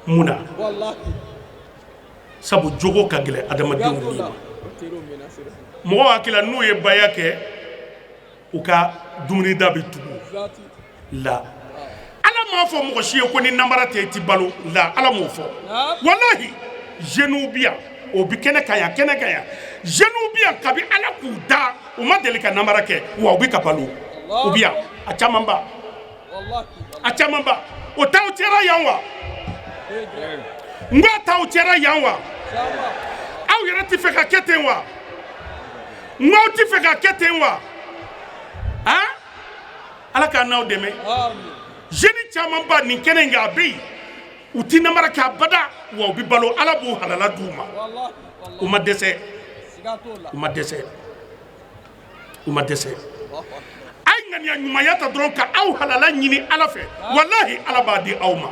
Mun na? Sabu jogo ka gɛlɛn adamadenw ni ma. Mɔgɔ hakili la n'u ye baya kɛ, u ka dumunida bɛ tugu la. Ala m'a fɔ mɔgɔ si ye ko ni namara tɛ i tɛ balo la. Ala m'o fɔ. Walahi, jeunes bi yan, o bi kɛnɛ kan yan, kɛnɛ kan yan, jeunes bi yan, kabi Ala k'u da, u ma deli ka namara kɛ, wa u bɛ ka balo. U bi yan, a camanba, a camanba. O t'aw cɛra yan wa? N ko a t'aw cɛra yan wa? Aw yɛrɛ tɛ fɛ ka kɛ ten wa? N ko aw tɛ fɛ ka kɛ ten wa? Han, Ala k'an n'aw dɛmɛ. Jeune camanba nin kɛnɛ in kan, a bɛ yen, u ti namara kɛ abada, wa u bɛ balo, Ala b'u halala d'u ma. U ma dɛsɛ, u ma dɛsɛ, u ma dɛsɛ. A ye ŋaniya ɲumanya ta dɔrɔn ka aw halala ɲini Ala fɛ, walahi, Ala b'a di aw ma.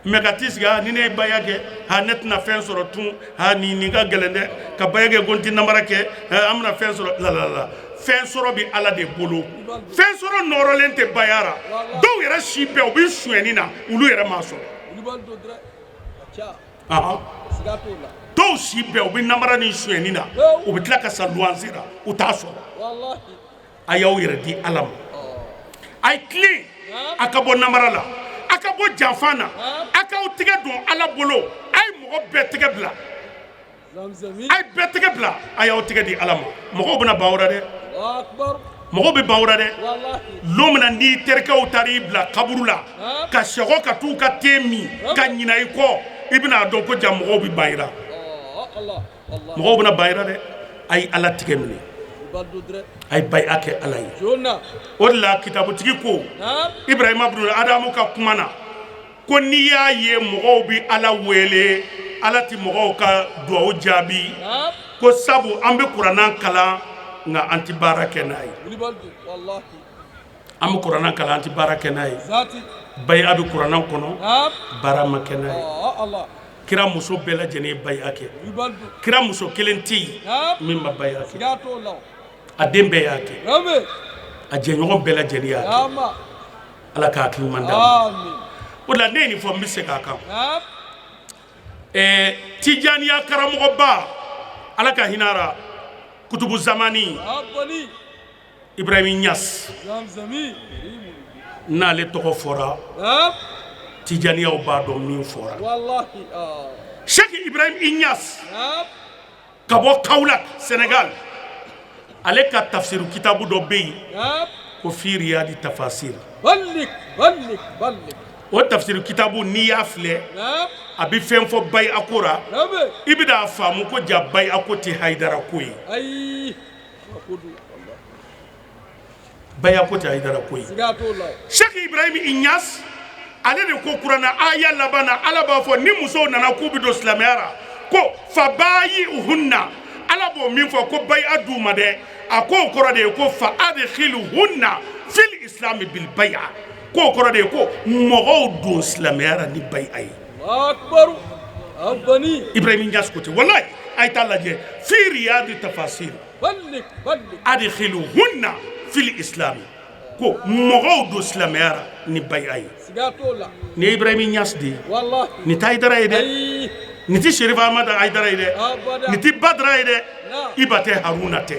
Mais ka t'i sigi, ni ne ye baya kɛ, ha, ne tɛna fɛn sɔrɔ tun, ha, nin ka gɛlɛn dɛ, ka baya kɛ ko n tɛ namara kɛ, an bɛna fɛn sɔrɔ la la la. Fɛn sɔrɔ bɛ Ala de bolo. Fɛn sɔrɔ nɔrɔlen tɛ baya ra. Dɔw yɛrɛ si bɛɛ u bɛ sonyɛni na, olu yɛrɛ m'a sɔrɔ. Dɔw si bɛɛ u bɛ namara ni sonyɛni na, u bɛ tila ka sa luwanse la, u t'a sɔrɔ. A y'aw yɛrɛ di Ala ma, a ye tilen, a ka bɔ namara la, a ka bɔ janfa na, a k'aw tɛgɛ don Ala bolo. A ye mɔgɔ bɛɛ tɛgɛ bila, a ye bɛɛ tɛgɛ bila, a y'aw tɛgɛ di Ala ma. Mɔgɔw bɛna ban aw la dɛ, mɔgɔw bɛ ban aw la dɛ. Lon min na n'i terikɛw taara i bila kaburu la ka sɛgɔ ka t'u ka te min ka ɲina i kɔ, i bɛna a dɔn ko ja mɔgɔw bɛ ban i la. Mɔgɔw bɛna ban i la dɛ. A ye Ala tigɛ minɛ, a ye baya kɛ Ala ye. O de la kitabutigi ko Ibrahima bunu Adamu ka kuma na ko n'i y'a ye mɔgɔw bɛ Ala wele, Ala tɛ mɔgɔw ka dugawu jaabi, ko sabu an bɛ kuranna kalan, nka an tɛ baara kɛ n'a ye. An bɛ kuranna kalan, an tɛ baara kɛ n'a ye. Baya bɛ kuranna kɔnɔ, baara ma kɛ n'a ye. Kira muso bɛɛ lajɛlen ye baya kɛ. Kira muso kelen tɛ yen min ma baya kɛ. A den bɛɛ y'a kɛ, a jɛɲɔgɔn bɛɛ lajɛlen y'a kɛ. Ala ka hakili ɲuman d'an ma. O de la ne ye nin fɔ, n bɛ segin a kan. Tijaniya karamɔgɔba, Ala ka hinɛ a ra, kutubu zamani Ibrahim Niass, n'ale tɔgɔ fɔra, Tijaniyaw b'a dɔn min fɔra. Cheikh Ibrahim Niass ka bɔ Kaolack, Sénégal, ale ka tafsiru kitabu dɔ bɛ yen ko fi riyadi tafasir. O tafsiri kitabu, n'i y'a filɛ, a bɛ fɛn fɔ bayi a ko ra, i bɛna a faamu ko ja bayi a ko tɛ Hayidara ko ye. Baya ko tɛ Hayidara ko ye. Cheikh Ibrahim Inyas, ale de ko kuranɛ aya laban na, Ala b'a fɔ ni musow nana k'u bɛ don silamɛya ra ko fabayi'uhunna. Ala b'o min fɔ ko bayi a d'u ma dɛ, a k'o kɔrɔ de ye ko fa adkhiluhunna fil islami bil baya. K'o kɔrɔ de ye ko mɔgɔw don silamɛya ra ni bayi a ye. Ibrahim Inyas ko ten. Walayi, a ye taa lajɛ fi riyadi tafasir, adkhiluhunna fil islami, ko mɔgɔw don silamɛya ra ni bayi a ye. Nin ye Ibrahim Inyas de ye. Nin tɛ Hayidara ye dɛ, nin tɛ Serifu Amadu Hayidara ye dɛ, nin tɛ Badara ye dɛ, Iba tɛ, Haruna tɛ.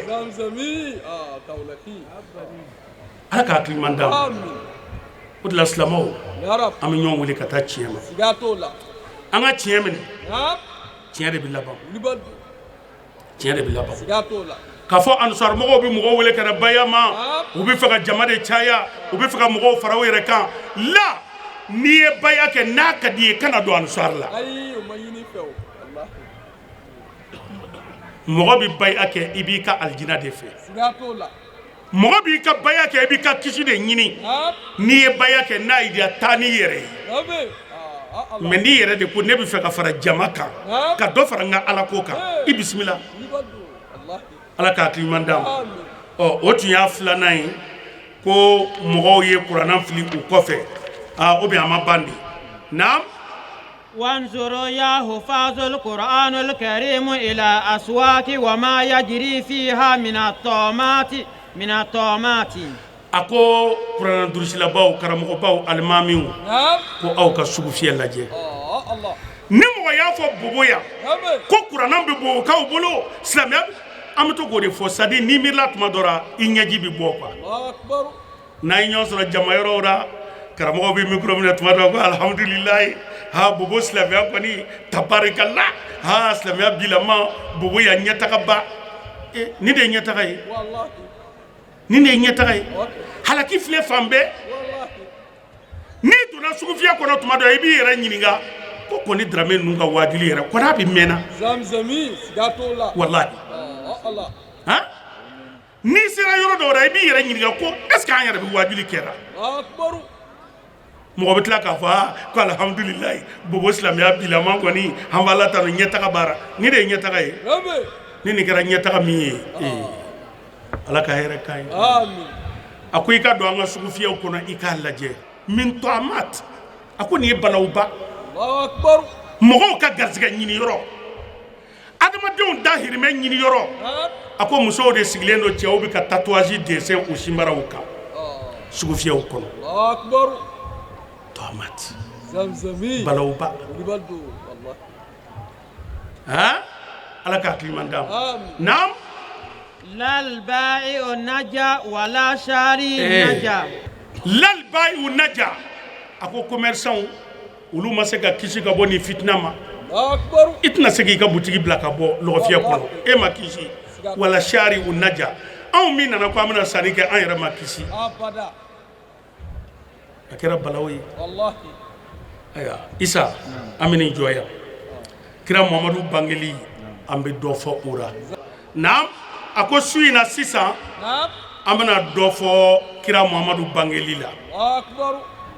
Ala ka hakili ɲuman d'an ma. O de la, silamɛw, an bɛ ɲɔgɔn wele ka taa tiɲɛ ma. An ka tiɲɛ minɛ, tiɲɛ de bɛ laban, tiɲɛ de bɛ laban. K'a fɔ ansar mɔgɔw bɛ mɔgɔw wele ka na baya ma, u bɛ fɛ ka jama de caya, u bɛ fɛ ka mɔgɔw fara u yɛrɛ kan la. N'i ye baya kɛ, n'a ka di i ye, kana don ansar la. Mɔgɔ bɛ baya kɛ, i b'i ka alijina de fɛ. Mɔgɔ b'i ka baya kɛ, i b'i ka kisi de ɲini. N'i ye baya kɛ, n'a y'i diya, taa n'i yɛrɛ ye. Mais n'i yɛrɛ de ko ne bɛ fɛ ka fara jama kan, ka dɔ fara n ka ala ko kan, i bisimila. Ala ka hakili ɲuman d'an ma. Ɔ, o tun y'a filanan ye ko mɔgɔw ye kuranna fili u kɔfɛ. Aa, o bɛ a ma ban de. Naam. وانظروا يا حفاظ القرآن الكريم إلى أسواق وما يجري فيها من الطامات. A ko kuranna durusilabaw, karamɔgɔbaw, alimamiw, ko aw ka sugu fiyɛ lajɛ. Ni mɔgɔ y'a fɔ Bobo yan ko kuranna bɛ bobokaw bolo, silamɛya, an bɛ to k'o de fɔ. C'est à dire, n'i miirila tuma dɔ la, i ɲɛji bɛ bɔ quoi. N'an ye ɲɔgɔn sɔrɔ jama yɔrɔw la, karamɔgɔw bɛ micro minɛ tuma dɔ ko alihamudulilayi, ha, Bobo silamɛya kɔni, tabarikala, ha, silamɛya bilama Bobo yan ɲɛtagaba. Nin de ye ɲɛtaga ye, nin de ye ɲɛtaga ye. Halaki filɛ fan bɛɛ. N'i donna sugufiyɛ kɔnɔ tuma dɔ, i b'i yɛrɛ ɲininka ko kɔni Darame ninnu ka wajuli yɛrɛ kɔni, a bɛ mɛnna. Walahi, han, n'i sera yɔrɔ dɔw la, i b'i yɛrɛ ɲininka ko est ce que an yɛrɛ bɛ wajuli kɛra. Mɔgɔ bɛ tila k'a fɔ aa, ko alihamudulilayi, Bobo silamɛya bilama kɔni, an b'Ala tanu, ɲɛtaga baara. Nin de ye ɲɛtaga ye. Ni nin kɛra ɲɛtaga min ye, ee, Ala ka hɛrɛ k'an ye. A ko i ka don an ka sugufiyɛw kɔnɔ, i k'a lajɛ min tɔamat. A ko nin ye balawuba, mɔgɔw ka garisɛgɛ ɲini yɔrɔ, adamadenw dahirimɛ ɲini yɔrɔ. A ko musow de sigilen don, cɛw bɛ ka tatouage dessin u sinbaraw kan sugufiyɛw kɔnɔ. Tɔamat, balawuba. Han, Ala ka hakili ɲuman d'an ma. Naam. لا البائع نجا ولا شاري نجا. لا البائع نجا. A ko commerçant, olu ma se ka kisi ka bɔ nin fitina ma. I tɛna se k'i ka butigi bila ka bɔ lɔgɔfiyɛ kɔnɔ, e ma kisi. ولا شاري نجا. Anw min nana ko an bɛna sanni kɛ, an yɛrɛ ma kisi. A kɛra balawu ye. Ayiwa Isa, an bɛ nin jɔ yan. Kira Muhamadu bangeli, an bɛ dɔ fɔ o la. Naam. A ko su in na sisan, an bɛna dɔ fɔ kira Muhamadu bangeli la.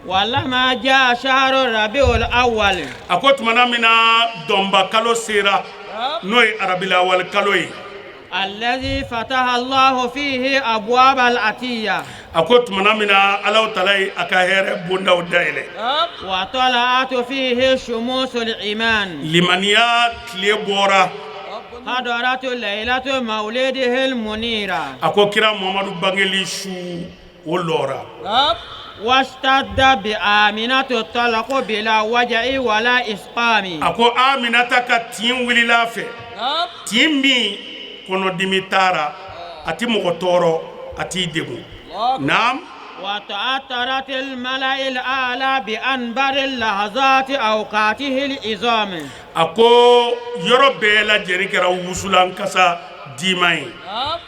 ولما جاء شهر ربيع الأول. A ko tumana min na dɔnba kalo sera, n'o ye arabilawali kalo ye, الذي فتح الله فيه أبواب العطية، a ko tumana min na Alahu tala ye a ka hɛrɛ bondaw dayɛlɛ, وطلعت فيه شموس الإيمان، limaniya tile bɔra, حضرت ليلة مولده المنيرة، a ko kira Muhamadu bangeli su o lɔra, واشتد بآمنة الطلق بلا وجع ولا إسقام. A ko Aminata ka tin wulila a fɛ, tin min kɔnɔdimi taara, a ti mɔgɔ tɔɔrɔ, a t'i degun. Naam. وتعطرت الملأ الأعلى بأنبر اللحظات أوقاته العظام. A ko yɔrɔ bɛɛ lajɛlen kɛra wusulan kasa diman ye.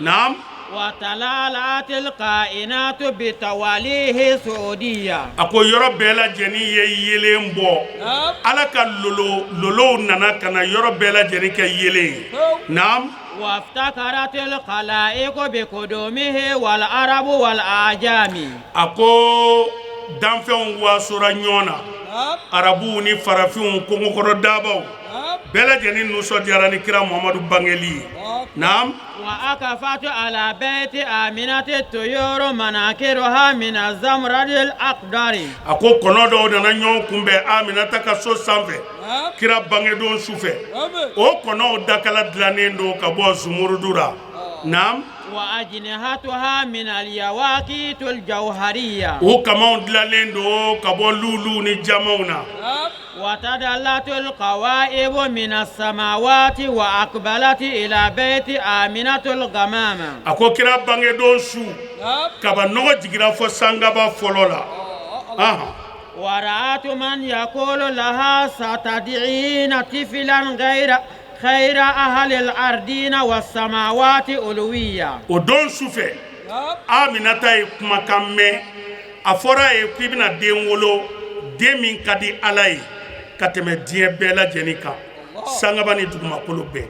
Naam. وتلألأت الكائنات بتواليه سعودية A ko yɔrɔ bɛɛ lajɛlen ye yeelen bɔ. Ala ka lolo lolow nana ka na yɔrɔ bɛɛ lajɛlen kɛ yeelen ye. Naam. وافتخرت الخلائق بقدومه والعرب والأعاجم. A ko danfɛnw wasora ɲɔgɔn na, arabuw ni farafinw, kongokɔrɔ dabaw, bɛɛ lajɛlen nisɔndiyara ni kira Muhamadu bangeli ye. Naam. وأكفت على بيت آمنة الطيور مناقيرها من الزمرد الأخضر. A ko kɔnɔ dɔw nana ɲɔgɔn kunbɛn Aminata ka so sanfɛ kira bangedon su fɛ. O kɔnɔw dakala dilannen don ka bɔ zumurudu la. Naam. وأجنحتها من اليواقيت الجوهرية. O kamaw dilannen don ka bɔ luluw ni jamaw na. وتدلت الكواكب من السماوات وأقبلت إلى بيت آمنة الغمامة. A ko kira bangedon su, kaba nɔgɔ jigira fɔ sankaba fɔlɔ la. Ahan. ورأت من يقول لها ستضعين طفلا غير خير أهل الأرضين والسماوات علويا. O don su fɛ, Aminata ye kumakan mɛn. A fɔra a ye k'i bɛna den wolo, den min ka di Ala ye ka tɛmɛ diɲɛ bɛɛ lajɛlen kan, sankaba ni dugumakolo bɛɛ.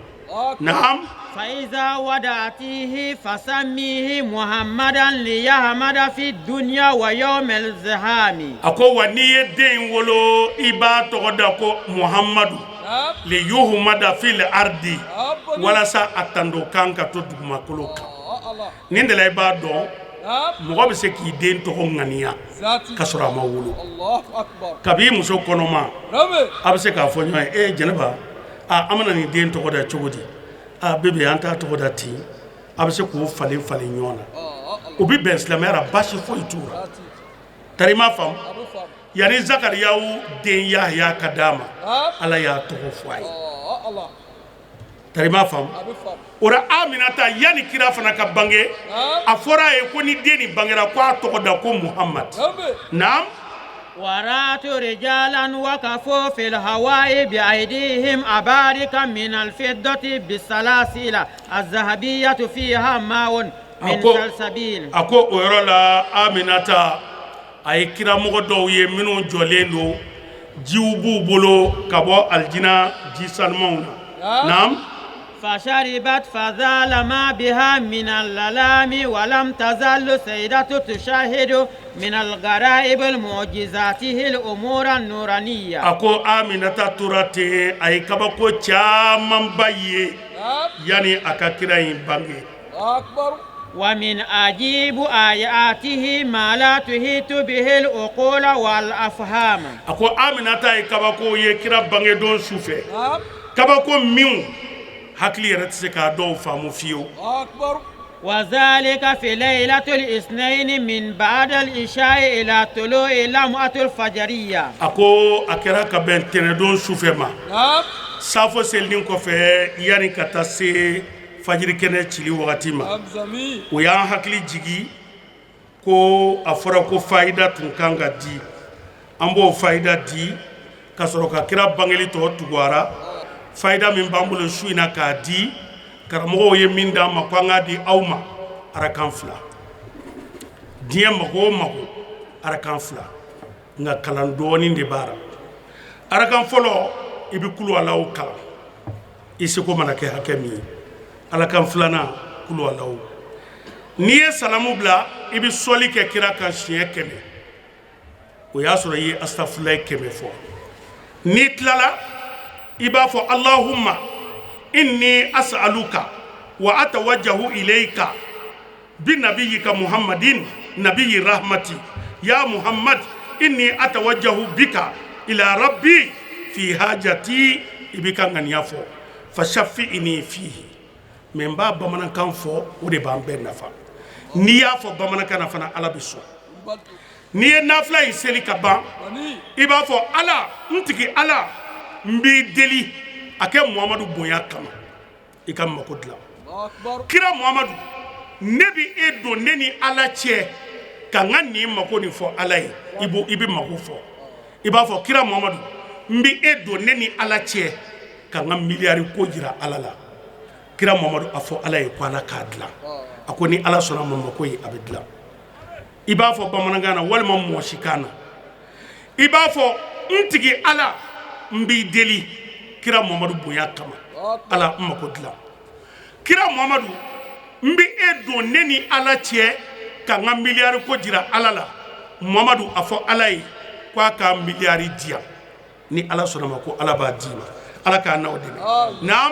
Naam. فإذا وضعتيه فسميه محمدا ليحمد في الدنيا ويوم الزحام. A ko wa n'i ye den in wolo, i b'a tɔgɔ da ko Muhamadu, ليحمد في الأرض, walasa a tando kan ka to dugumakolo kan. Nin de la i b'a dɔn mɔgɔ bɛ se k'i den tɔgɔ ŋaniya ka sɔrɔ a ma wolo. Kabi muso kɔnɔma, a bɛ se k'a fɔ ɲɔgɔn ye: e jɛnɛba, a an bɛna nin den tɔgɔ da cogo di? A bébé, an t'a tɔgɔ da ten. A bɛ se k'o falen falen ɲɔgɔn na, o bɛ bɛn silamɛya la, baasi foyi t'u la. Tari i m'a faamu, yanni Zakariyaw den Yahaya ka d'a ma, Ala y'a tɔgɔ fɔ a ye. Tari i m'a faamu, o la Aminata, yanni kira fana ka bange, a fɔra a ye ko ni den nin bangera, ko a tɔgɔ da ko Muhamad. Naam. ورأت رجالا وقفوا في الهواء بأيديهم أباريق من الفضة بالسلاسل الذهبية فيها ماء من سلسبيل. A ko o yɔrɔ la, Aminata a ye kiramɔgɔ dɔw ye minnu jɔlen don, jiw b'u bolo ka bɔ alijina ji sanumanw na. Naam. فشربت فزال ما بها من الآلام ولم تزل السيدة تشاهد من الغرائب المعجزاته الأمور النورانية. A ko Aminata tora ten, a ye kabako camanba ye yanni a ka kira in bange. ومن عجيب آياته ما لا تحيط به العقول والأفهام. A ko Aminata ye kabako ye kira bangedon su fɛ, kabako minw hakili yɛrɛ tɛ se k'a dɔw faamu fiyewu. وذلك في ليلة الاثنين من بعد العشاء إلى طلوع لمعة الفجرية. A ko a kɛra ka bɛn tɛnɛdon su fɛ ma, safo selinin kɔfɛ, yanni ka taa se fajiri kɛnɛ cili wagati ma. O y'an hakili jigi ko a fɔra ko fayida tun kan ka di, an b'o fayida di ka sɔrɔ ka kira bangeli tɔ tugu. Fayida min b'an bolo su in na k'a di, karamɔgɔw ye min d'an ma ko an k'a di aw ma, arakan 2. Diɲɛ mako o mako, arakan 2, nka kalan dɔɔnin de b'a la. Arakan fɔlɔ, i bɛ kulu alaw kalan, i seko mana kɛ hakɛ min ye. Arakan filanan, kulu alaw. N'i ye salamu bila, i bɛ sɔli kɛ kira kan siɲɛ 100. O y'a sɔrɔ i ye astafurulayi 100 fɔ. N'i tilala, i b'a fɔ: اللهم إني أسألك وأتوجه إليك بنبيك محمد نبي رحمتي، يا محمد إني أتوجه بك إلى ربي في حاجتي. I b'i ka ŋaniya fɔ: فشفعني فيه. Mais n b'a bamanankan fɔ, o de b'an bɛɛ nafa. N'i y'a fɔ bamanankan na fana, Ala bɛ sɔn. N'i ye nafila in seli ka ban, i b'a fɔ: Ala n tigi, Ala n b'i deli, a kɛ Muhamadu bonya kama, i ka mako dilan. Kira Muhamadu, ne bi e don ne ni Ala cɛ ka n ka nin mako nin fɔ Ala ye. I b'o, i bɛ mako fɔ, i b'a fɔ: kira Muhamadu, n bi e don ne ni Ala cɛ ka n ka miliyari ko jira Ala la. Kira Muhamadu, a fɔ Ala ye ko Ala k'a dilan. A ko ni Ala sɔnna ma, mako ye a bɛ dilan. I b'a fɔ bamanankan na walima mɔsikan na, i b'a fɔ: n tigi Ala, n b'i deli kira Mamadu bonya kama, Ala, n mako dilan. Kira Mamadu, n bɛ e don ne ni Ala cɛ ka n ka miliyari ko jira Ala la. Mamadu, a fɔ Ala ye ko a ka miliyari di yan. Ni Ala sɔnna ma, ko Ala b'a d'i ma. Ala k'a n'aw dɛmɛ. Naam.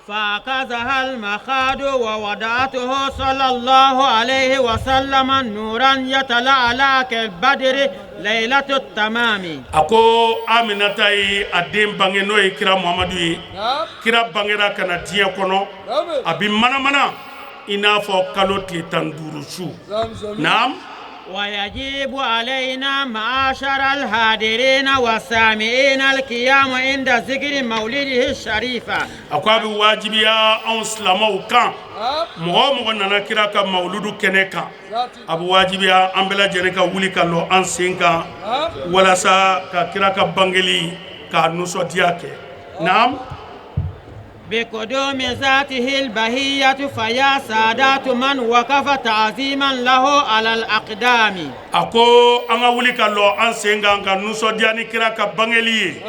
فأخذها المخاض ووضعته صلى الله عليه وسلم نورا يتلألأ كالبدر ليلة التمام. A ko Aminata ye a den bange, n'o ye kira Muhamadu ye. Kira bangera ka na diɲɛ kɔnɔ, a bi manamana i n'a fɔ kalo tile 15 su. Naam. ويجب علينا معاشر الحاضرين والسامعين القيام عند ذكر مولده الشريف. A ko a bɛ wajibiya anw silamɛw kan, mɔgɔ o mɔgɔ nana kira ka mawuludu kɛnɛ kan, a bɛ wajibiya an bɛɛ lajɛlen ka wuli ka lɔ an sen kan walasa ka kira ka bangeli k'a nisɔndiya kɛ. Naam. بقدوم ذاته البهية، فيا سادات من وقف تعظيما له على الأقدام. A ko an ka wuli ka lɔ an sen kan ka nisɔndiya ni kira ka bangeli ye,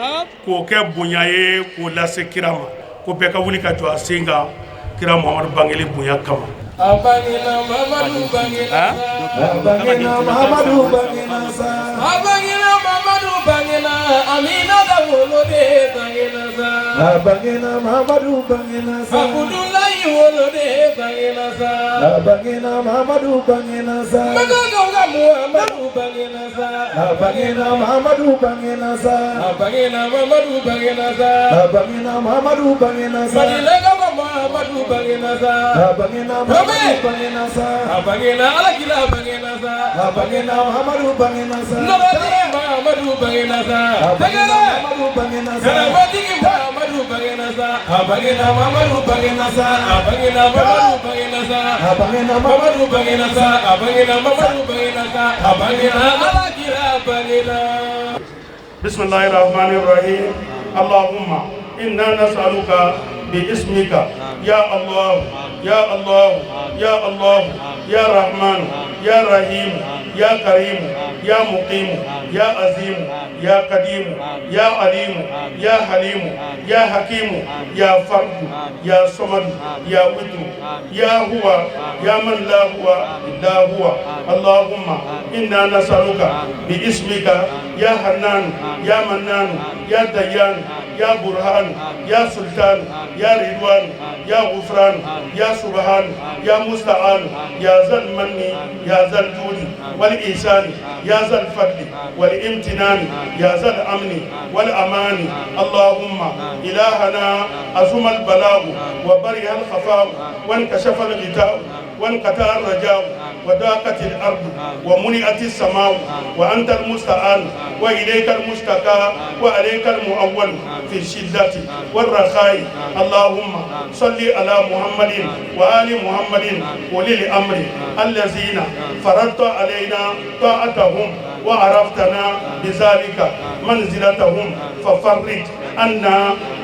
k'o kɛ bonya ye k'o lase kira ma. Ko bɛɛ ka wuli ka jɔ a sen kan kira Muhamadu bangeli bonya kama. A bangena, Mamadu bangena. A bangena, Mahamadu bangena sa. A bangena, Mamadu bangena. Aminata wolode bangena sa. A bangena, Mahamadu bangena sa. Abudulayi wolode bangena sa. A bangena, Mahamadu bangena sa. Makakaw ka Muhammadu bangena sa. A bangena, Mahamadu bangena sa. A bangena, Mamadu bangena sa. A bangena, Mahamadu bangena sa. Madinakaw ka Muhammadu bangena sa. A bangena, Mahamadu bangena sa. A bangena, Alakila bangena sa. A bangena, Mahamadu bangena sa. Nɔgɔtigi Muhammadu bangena sa. A bangena, Tɛgɛrɛ. Mahamadu bangena sa. Karamatigi Muhammadu bangena sa. A bangena, Mamadu bangena sa. A bangena, Mamadu bangena sa. A bangena, Mamadu bangena sa. A bangena, Mamadu bangena sa. A bangena, Alakila bangena. بسم الله الرحمن الرحيم. اللهم إنا نسألك باسمك يا الله، يا الله، يا الله، يا رحمن، يا رحيم، يا كريم، يا مقيم، يا عظيم، يا قديم، يا عليم، يا حليم، يا حكيم، يا فرد، يا صمد، يا وتر، يا هو، يا من لا هو إلا هو. اللهم إنا نسألك باسمك يا حنان، يا منان، يا ديان، يا برهان، يا سلطان، يا رضوان، يا غفران، يا سبحان، يا مستعان، يا ذا المن، يا ذا الجود والإحسان، يا ذا الفضل والامتنان، يا ذا الأمن والأمان. اللهم إلهنا، عظم البلاء وبرئ الخفاء وانكشف الغطاء وانقطع الرجاء وضاقت الأرض وملئت السماء، وأنت المستعان وإليك المشتكى وعليك المؤول في الشدة والرخاء. اللهم صل على محمد وآل محمد أولي الأمر الذين فرضت علينا طاعتهم وعرفتنا بذلك منزلتهم، ففرج عنا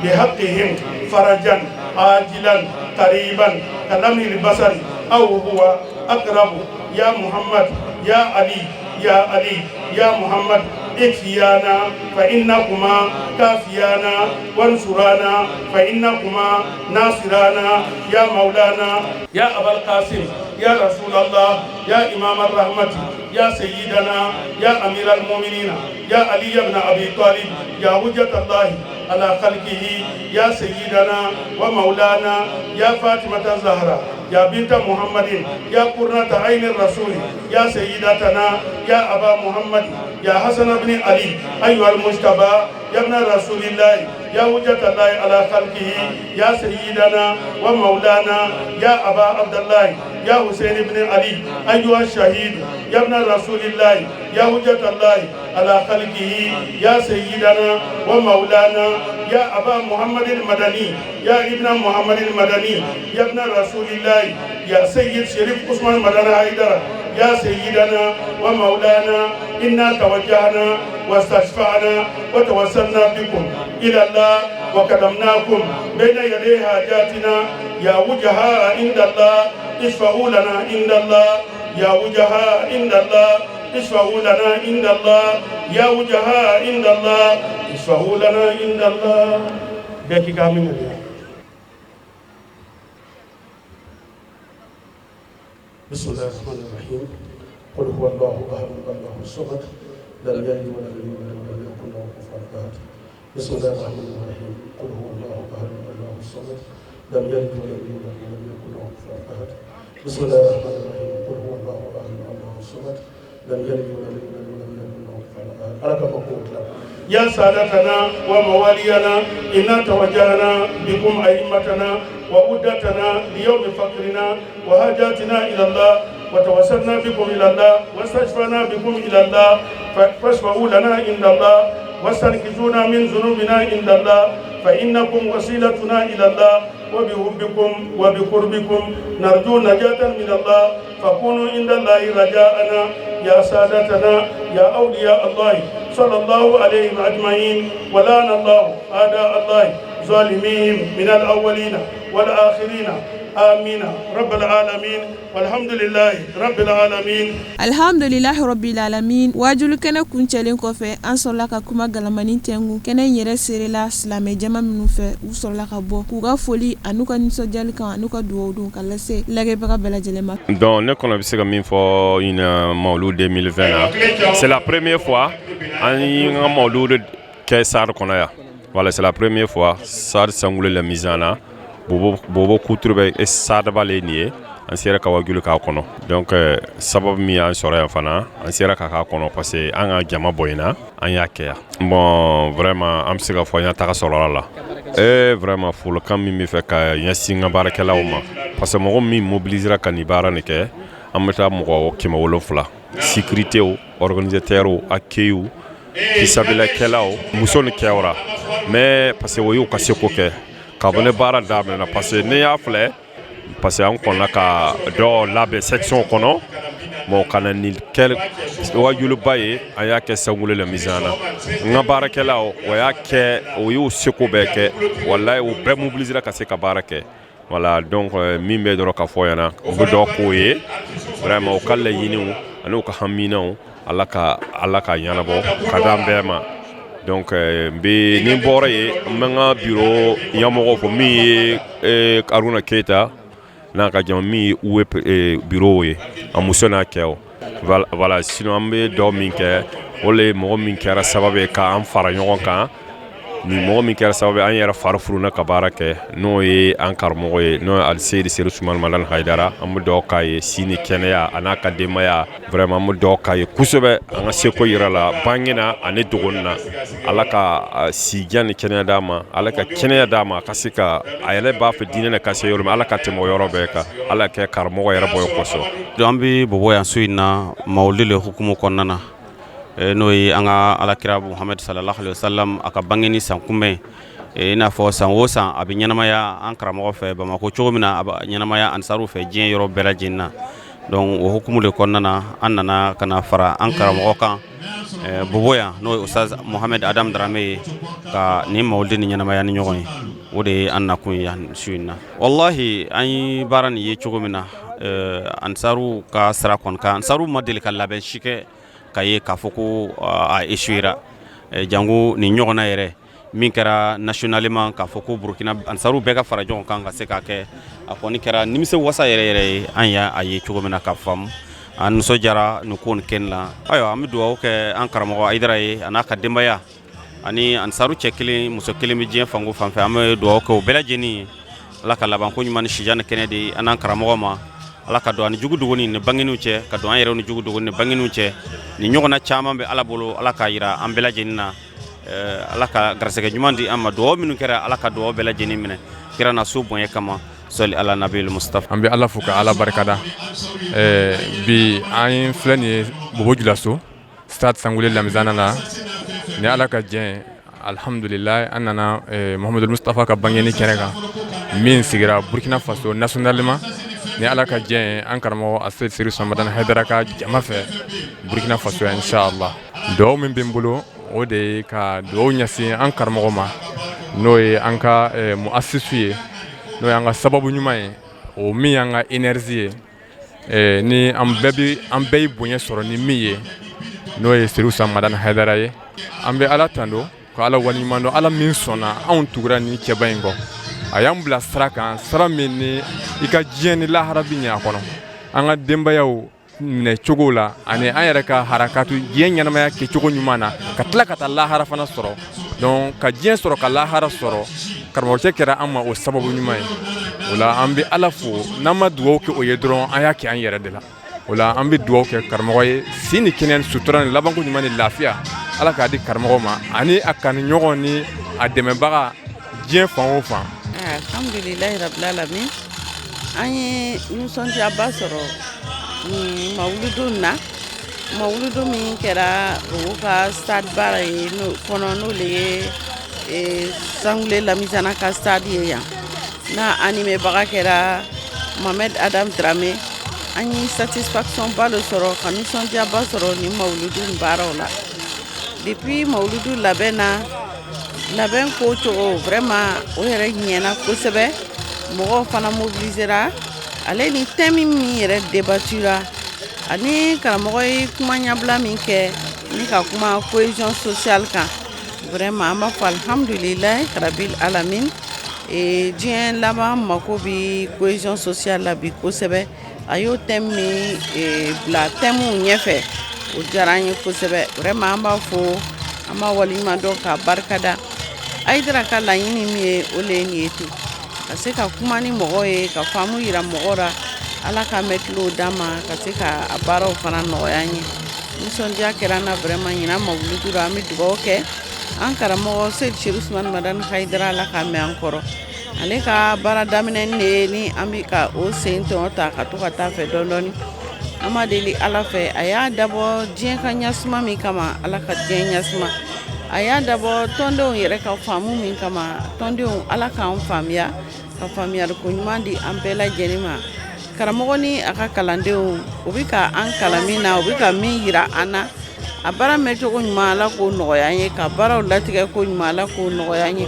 بحقهم فرجا عاجلا قريبا كلمح البصر أو هو أقرب. يا محمد، يا علي، يا علي، يا محمد، اكفيانا فإنكما كافيانا، وانصرانا فإنكما ناصرانا. يا مولانا، يا أبا القاسم، يا رسول الله، يا إمام الرحمة، يا سيدنا، يا أمير المؤمنين، يا علي بن أبي طالب، يا حجة الله على خلقه، يا سيدنا ومولانا، يا فاطمة الزهراء، يا بنت محمد، يا قرة عين الرسول، يا سيدتنا، يا أبا محمد، يا حسن بن علي، أيها المجتبى، يا ابن رسول الله، يا حجة الله على خلقه، يا سيدنا ومولانا، يا أبا عبد الله، يا حسين بن علي، أيها الشهيد، يا ابن رسول الله، يا حجة الله على خلقه، يا سيدنا ومولانا، يا أبا محمد المدني، يا ابن محمد المدني، يا ابن رسول الله، يا سيد شريف عثمان مدني حيدر، يا سيدنا ومولانا، إنا توجهنا واستشفعنا وتوسلنا بكم إلى الله وقدمناكم بين يدي حاجاتنا يا وجهاء عند الله اشفعوا لنا عند الله يا وجهاء عند الله اشفعوا لنا عند الله يا وجهاء عند الله اشفعوا لنا عند الله بك كامل. بسم الله الرحمن الرحيم. قل هو الله احد الله الصمد لم يلد ولم يولد ولم يكن له كفوا احد. بسم الله الرحمن الرحيم. قل هو الله احد الله الصمد لم يلد ولم يولد ولم يكن له كفوا احد. بسم الله الرحمن الرحيم. قل هو الله احد الله الصمد لم يلد ولم يولد ولم يكن له كفوا احد. يا سادتنا وموالينا إنا توجهنا بكم أئمتنا وعدتنا ليوم فقرنا وحاجاتنا إلى الله وتوسلنا بكم إلى الله واستشفعنا بكم إلى الله فاشفعوا لنا عند الله واستنقذونا من ذنوبنا عند الله فإنكم وسيلتنا إلى الله وبحبكم وبقربكم نرجو نجاة من الله فكونوا عند الله رجاءنا يا سادتنا يا أولياء الله صلى الله عليهم أجمعين. ولعن الله أعداء الله ظالمين من الأولين والآخرين آمين رب العالمين والحمد لله رب العالمين. Alhamdulilahi rabbil alamin. Waajuli kɛnɛ kuncɛlen kɔfɛ, an sɔrɔla ka kuma galamani tɛngu. Kɛnɛ in yɛrɛ serela silamɛ jama minnu fɛ, u sɔrɔla ka bɔ k'u ka foli an'u ka nisɔndiyali kan an'u ka dugawu don ka lase lajɛbaga bɛɛ lajɛlen ma. Donc ne kɔnɔ bɛ se ka min fɔ ɲinan Mawulu 2020 na, c'est la première fois an ye n ka Mawulu kɛ SAR kɔnɔ yan. Voilà, c'est la première fois SAR Sangoulé Lamizana Bobo Kuturu bɛ sadaba le nin ye. An sera ka wajuli k'a kɔnɔ. Donc sababu min y'an sɔrɔ yan fana, an sera ka k'a kɔnɔ parce que an ka jama bonyana, an y'a kɛ yan. Bon, vraiment an bɛ se ka fɔ an y'a taga sɔrɔ a la. Vraiment folikan min bɛ fɛ ka ɲɛsin n ka baarakɛlaw ma, parce que mɔgɔ min mobilisera ka nin baara nin kɛ, an bɛ taa mɔgɔ 700, sécurité, organisateur, accueil, fisabilakɛlaw, muso ni cɛw ra. Mais parce que o y'u ka seko kɛ ka bɔ ne baara daminɛna, parce que ne y'a filɛ, parce que an kɔnna ka dɔ labɛn section kɔnɔ, bon ka na nin kɛ wajuliba ye, an y'a kɛ Sangoulé Lamizana. N ka baarakɛlaw o y'a kɛ, o y'u seko bɛɛ kɛ, walayi u bɛɛ mobilisera ka se ka baara kɛ. Voilà, donc min bɛ dɔrɔn ka fɔ ɲɛna, o bɛ dɔ k'o ye vraiment u ka laɲiniw ani u ka haminaw, Ala ka ɲɛnabɔ ka d'an bɛɛ ma. Donc n bɛ ni bɔra yen, n bɛ n ka bureau ɲɛmɔgɔ fɔ min ye Haruna Keyita n'a ka jama min ye UE bureau ye, a muso n'a cɛw. Voilà, sinon an bɛ dɔ min kɛ, o le ye mɔgɔ min kɛra sababu ye k'an fara ɲɔgɔn kan, ni mɔgɔ min kɛra sababu ye an yɛrɛ fari furuna ka baara kɛ, n'o ye an karamɔgɔ ye, n'o ye Aliseyidi Seru Sumani Madani Hayidara. An bɛ dugawu k'a ye si ni kɛnɛya a n'a ka denbaya. Vraiment an bɛ dugawu k'a ye kosɛbɛ, an ka seko yira la bange na ani dogoni na. Ala ka si jan ni kɛnɛya d'a ma, Ala ka kɛnɛya d'a ma, a ka se ka a yɛrɛ b'a fɛ diinɛ na ka se yɔrɔ min, Ala ka tɛmɛ o yɔrɔ bɛɛ kan, Ala kɛ karamɔgɔ yɛrɛ bɔ ye kosɔn. Donc an bɛ Bobo yan su in na Mawuludi le hukumu kɔnɔna na, n'o ye an ka alakira Muhamadu sallallahu alaihi wasallam a ka bangeni san kunbɛn. I n'a fɔ san o san a bɛ ɲɛnamaya an karamɔgɔ fɛ Bamakɔ cogo min na, a bɛ ɲɛnamaya ansaru fɛ diɲɛ yɔrɔ bɛɛ lajɛlen na. Donc o hukumu de kɔnɔna na, an nana ka na fara an karamɔgɔ kan Bobo yan, n'o ye Ustaz Mohamed Adam Darame ye, ka nin Mawuludi ni ɲɛnamaya ni ɲɔgɔn ye. O de ye an nakun ye yan su in na. Wallahi an ye baara nin ye cogo min na, ansaru ka sira kɔni kan, ansaru ma deli ka labɛn si kɛ ka ye k'a fɔ ko a échouera, jango nin ɲɔgɔnna yɛrɛ min kɛra nationalement, k'a fɔ ko Burukina ansaru bɛɛ ka fara ɲɔgɔn kan ka se k'a kɛ. A kɔni kɛra nimisi wasa yɛrɛ yɛrɛ ye, an y'a ye cogo min na ka faamu, an nisɔndiyara nin ko nin kɛli la. Ayiwa, an bɛ dugawu kɛ an karamɔgɔ Hayidara ye a n'a ka denbaya ani ansaru cɛ kelen muso kelen bɛ diɲɛ fan o fan fɛ. An bɛ dugawu kɛ o bɛɛ lajɛlen ye, Ala ka labanko ɲuman ni sijan ni kɛnɛ di an n'an karamɔgɔ ma. Ala ka don ani jugu dogoni ni bangeniw cɛ, ka don an yɛrɛ ni jugu dogoni ni bangeniw cɛ. Ni ɲɔgɔnna caman bɛ Ala bolo, Ala k'a yira an bɛɛ lajɛlen na. Ala ka garisɛgɛ ɲuman di an ma. Dugawu minnu kɛra, Ala ka dugawu bɛɛ lajɛlen minɛ kira na so bonya kama. Sɔli ala nabi Mustafa. An bɛ Ala fo ka Ala barikada. Bi an filɛ nin ye Bobo Julaso stade Sangoulé Lamizana la, ni Ala ka jɛn, alhamdulillah, an nana Muhamadu Mustafa ka bangeni kɛnɛ kan min sigira Burkina Faso nationalement, ni Ala ka jɛn, an karamɔgɔ Aseyid Seru Sumani Madani Hayidara ka jama fɛ Burkina Faso, inshallah. Dugawu min bɛ n bolo, o de ye ka dugawu ɲɛsin an karamɔgɔ ma, n'o ye an ka muasisu ye, n'o y'an ka sababu ɲuman ye, o min y'an ka énergie ye, ni an bɛɛ bɛ an bɛɛ ye bonya sɔrɔ ni min ye, n'o ye Serifu Usumani Madani Hayidara ye. An bɛ Ala tando ka Ala waleɲuman dɔn, Ala min sɔnna anw tugura ni cɛba in kɔ, a y'an bila sira kan, sira min ni i ka diɲɛ ni lahara bɛ ɲɛ a kɔnɔ. An ka denbayaw minɛ cogo la ani an yɛrɛ ka harakatu diɲɛ ɲɛnamaya kɛcogo ɲuman na, ka tila ka taa lahara fana sɔrɔ. Donc ka diɲɛ sɔrɔ, ka lahara sɔrɔ, karamɔgɔcɛ kɛra an ma o sababu ɲuman ye. O la an bɛ Ala fo. N'an ma dugawu kɛ o ye dɔrɔn, an y'a kɛ an yɛrɛ de la. O la an bɛ dugawu kɛ karamɔgɔ ye, si ni kɛnɛya ni sutura ni labanko ɲuman ni lafiya, Ala k'a di karamɔgɔ ma ani a kanuɲɔgɔn ni a dɛmɛbaga diɲɛ fan o fan. Alhamdulilayi rabil alamin, an ye nisɔndiyaba sɔrɔ nin mawuludu na, mawuludu min kɛra o ka stade ba ye kɔnɔ, n'o le ye Sangule Lamizana ka stade ye yan, n'a animebaga kɛra Mohamed Adam Dramé. An ye satisfaction ba de sɔrɔ, ka nisɔndiyaba sɔrɔ nin mawuludu in baaraw la. Depuis mawuludu labɛn na, labɛn ko cogo, vraiment o yɛrɛ ɲɛna kosɛbɛ. Mɔgɔw fana mobilisera. Ale ni thème min yɛrɛ débattura ani karamɔgɔ ye kuma ɲɛbila min kɛ ni ka kuma cohésion sociale kan, vraiment an b'a fɔ alhamdulilayi rabil alamin. Diɲɛ laban mako bɛ cohésion sociale la bi kosɛbɛ. A y'o thème min bila thème ɲɛfɛ, o diyara an ye kosɛbɛ. Vraiment an b'a fo, an b'a waleɲuman dɔn k'a barikada. Hayidara ka laɲini min ye, o le ye nin ye ten, ka se ka kuma ni mɔgɔw ye, ka faamu yira mɔgɔw la. Ala ka mɛn tulow d'an ma ka se ka a baaraw fana nɔgɔya an ye. Nisɔndiya kɛra an na vraiment ɲinan mawuludu la. An bɛ dugawu kɛ an karamɔgɔ Seyidi Serifu Usumani Madani Hayidara, Ala k'a mɛn an kɔrɔ. Ale ka baara daminɛ de ye ni an bɛ ka o sen tɔn ta ka to ka taa fɛ dɔɔni dɔɔni. An b'a deli Ala fɛ, a y'a dabɔ diɲɛ ka ɲasuma min kama, Ala ka diɲɛ ɲasuma. A y'a dabɔ tɔndenw yɛrɛ ka faamu min kama, tɔndenw, Ala k'an faamuya, ka faamuyaliko ɲuman di an bɛɛ lajɛlen ma. Karamɔgɔ ni a ka kalandenw, u bɛ ka an kalan min na, u bɛ ka min yira an na, a baara mɛncogo ɲuman, Ala k'o nɔgɔya an ye, ka baaraw latigɛ ko ɲuman, Ala k'o nɔgɔya an ye.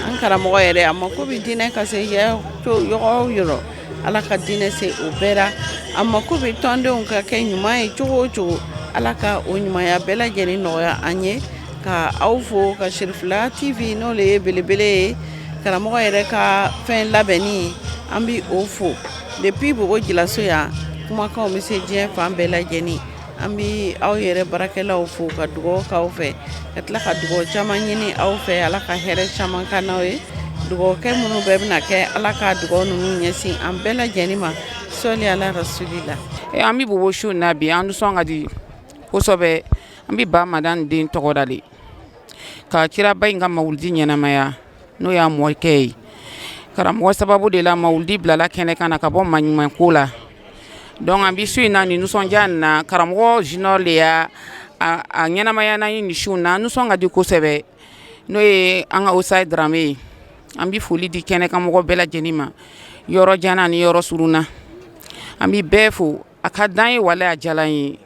An karamɔgɔ yɛrɛ, a mako bɛ diinɛ ka se yɔrɔ o yɔrɔ, Ala ka diinɛ se o bɛɛ la. A mako bɛ tɔndenw ka kɛ ɲuman ye cogo o cogo, Ala ka o ɲumanya bɛɛ lajɛlen nɔgɔya an ye. Ka aw fo, ka Serifila TV, n'o le ye belebele ye karamɔgɔ yɛrɛ ka fɛn labɛnni, an bɛ o fo. Depuis Bobo Jilaso yan, kumakanw bɛ se diɲɛ fan bɛɛ lajɛlen. An bɛ aw yɛrɛ baarakɛlaw fo, ka dugawu k'aw fɛ, ka tila ka dugawu caman ɲini aw fɛ. Ala ka hɛrɛ caman ka n'aw ye. Dugawukɛ minnu bɛɛ bɛna kɛ, Ala ka dugawu ninnu ɲɛsin an bɛɛ lajɛlen ma. Sɔli ala rasulila. An bɛ Bobo su na bi, an nisɔn ka di kosɛbɛ. An bɛ ba Madani den tɔgɔ da de ka kiraba in ka mawuludi ɲɛnamaya, n'o y'a mɔkɛ ye. Karamɔgɔ sababu de la mawuludi bilala kɛnɛ kan na ka bɔ maɲumanko la. Donc an bɛ su in na, nin nisɔndiya nin na, karamɔgɔ junior de y'a a ɲɛnamaya n'an ye nin su in na. An nisɔn ka di kosɛbɛ, n'o ye an ka Osayi Darame ye. An bɛ foli di kɛnɛkanmɔgɔ bɛɛ lajɛlen ma, yɔrɔ jan ni yɔrɔ surunna, an bɛ bɛɛ fo. A ka dan ye wale, a diyara an ye.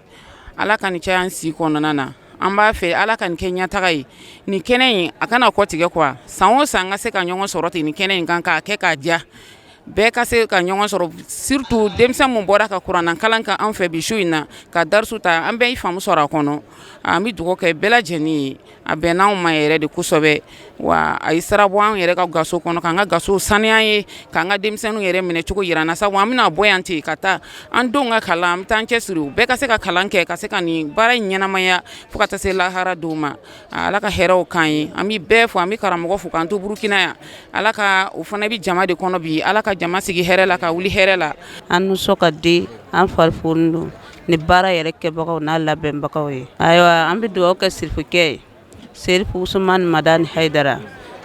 Ala ka nin caya an si kɔnɔna na. An b'a fɛ Ala ka nin kɛ ɲɛtaga ye. Nin kɛnɛ in, a kana kɔ tigɛ quoi. San o san, an ka se ka ɲɔgɔn sɔrɔ ten nin kɛnɛ in kan, k'a kɛ k'a diya, bɛɛ ka se ka ɲɔgɔn sɔrɔ, surtout denmisɛn min bɔra ka kuranna kalan kan an fɛ bi su in na, ka darisu ta, an bɛɛ ye faamu sɔrɔ a kɔnɔ. An bɛ dugawu kɛ bɛɛ lajɛlen ye. A bɛn n'anw ma yɛrɛ de kosɛbɛ wa. A ye sira bɔ an yɛrɛ ka gaso kɔnɔ, k'an ka gaso saniya ye, k'an ka denmisɛnninw yɛrɛ minɛ cogo yira an na. Sabu an bɛna bɔ yan ten ka taa an denw ka kalan, an bɛ taa an cɛsiri, u bɛɛ ka se ka kalan kɛ, ka se ka nin baara in ɲɛnamaya fo ka taa se lahara don ma. Ala ka hɛrɛw k'an ye. An bɛ bɛɛ fo, an bɛ karamɔgɔ fo k'an to Burukina yan. Ala ka o fana bɛ jama de kɔnɔ bi, Ala ka jama sigi hɛrɛ la, ka wuli hɛrɛ la. An nisɔn ka di, an fari fooni don ni baara yɛrɛ kɛbagaw n'a labɛnbagaw ye. Ayiwa, an bɛ dugawu kɛ sirifukɛ ye, Serifu Usumani Madani Hayidara,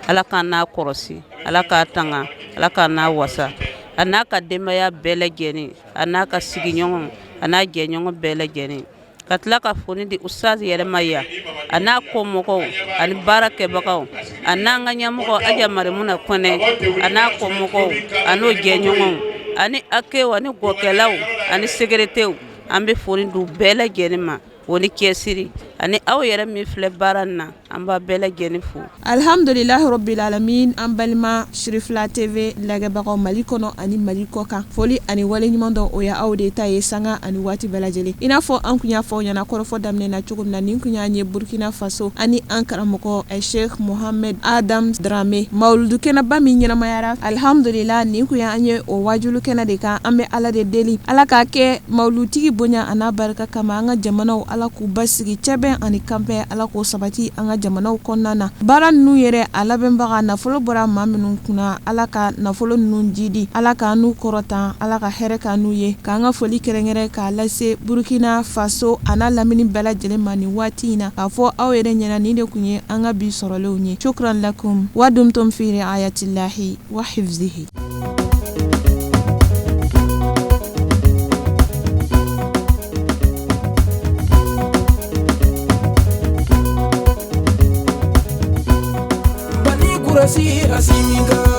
Ala k'an n'a kɔlɔsi, Ala k'a tanga, Ala k'a n'a wasa, a n'a ka denbaya bɛɛ lajɛlen, a n'a ka sigiɲɔgɔn, a n'a jɛɲɔgɔn bɛɛ lajɛlen. Ka tila ka foli di Ustaz yɛrɛ ma yan, a n'a kɔmɔgɔw ani baara kɛbagaw, a n'an ka ɲɛmɔgɔ Aja Marimuna Kɔnɛ, a n'a kɔmɔgɔw, a n'o jɛɲɔgɔnw, ani akew ani gɔkɛlaw ani segeretew. An bɛ foli di u bɛɛ lajɛlen ma. O ni cɛsiri ani aw yɛrɛ min filɛ baara in na, an b'a bɛɛ lajɛlen fo. Alhamdulilahi rabbil alamin. An balima Sirifila TV lajɛbagaw Mali kɔnɔ ani Mali kɔ kan, foli ani waleɲuman dɔn, o ye aw de ta ye sanga ani waati bɛɛ lajɛlen. I n'a fɔ an kun y'a fɔ aw ɲɛna kɔrɔfɔ daminɛ na cogo min na, nin kun y'an ye Burkina Faso ani an karamɔgɔ Sheikh Mohamed Adam Dramé, mawuludu kɛnɛba min ɲɛnamayara. Alhamdulillah, nin kun y'an ye o wajulu kɛnɛ de kan. An bɛ Ala de deli, Ala k'a kɛ mawulutigi bonya a n'a barika kama. An ka jamanaw, Ala k'u basigi, cɛbɛn ani kanbɛn, Ala k'o sabati an ka jamanaw kɔnɔna na. Baara ninnu yɛrɛ a labɛnbaga, nafolo bɔra maa minnu kunna, Ala ka nafolo ninnu jidi, Ala k'an n'u kɔrɔtan, Ala ka hɛrɛ k'an n'u ye. K'an ka foli kɛrɛnkɛrɛn k'a lase Burkina Faso a n'a lamini bɛɛ lajɛlen ma nin waati in na, k'a fɔ aw yɛrɛ ɲɛna, nin de tun ye an ka bi sɔrɔlenw ye. Shukran lakum wa dumtum fi riayatillahi wa hifzihi. Kurasi Assimi.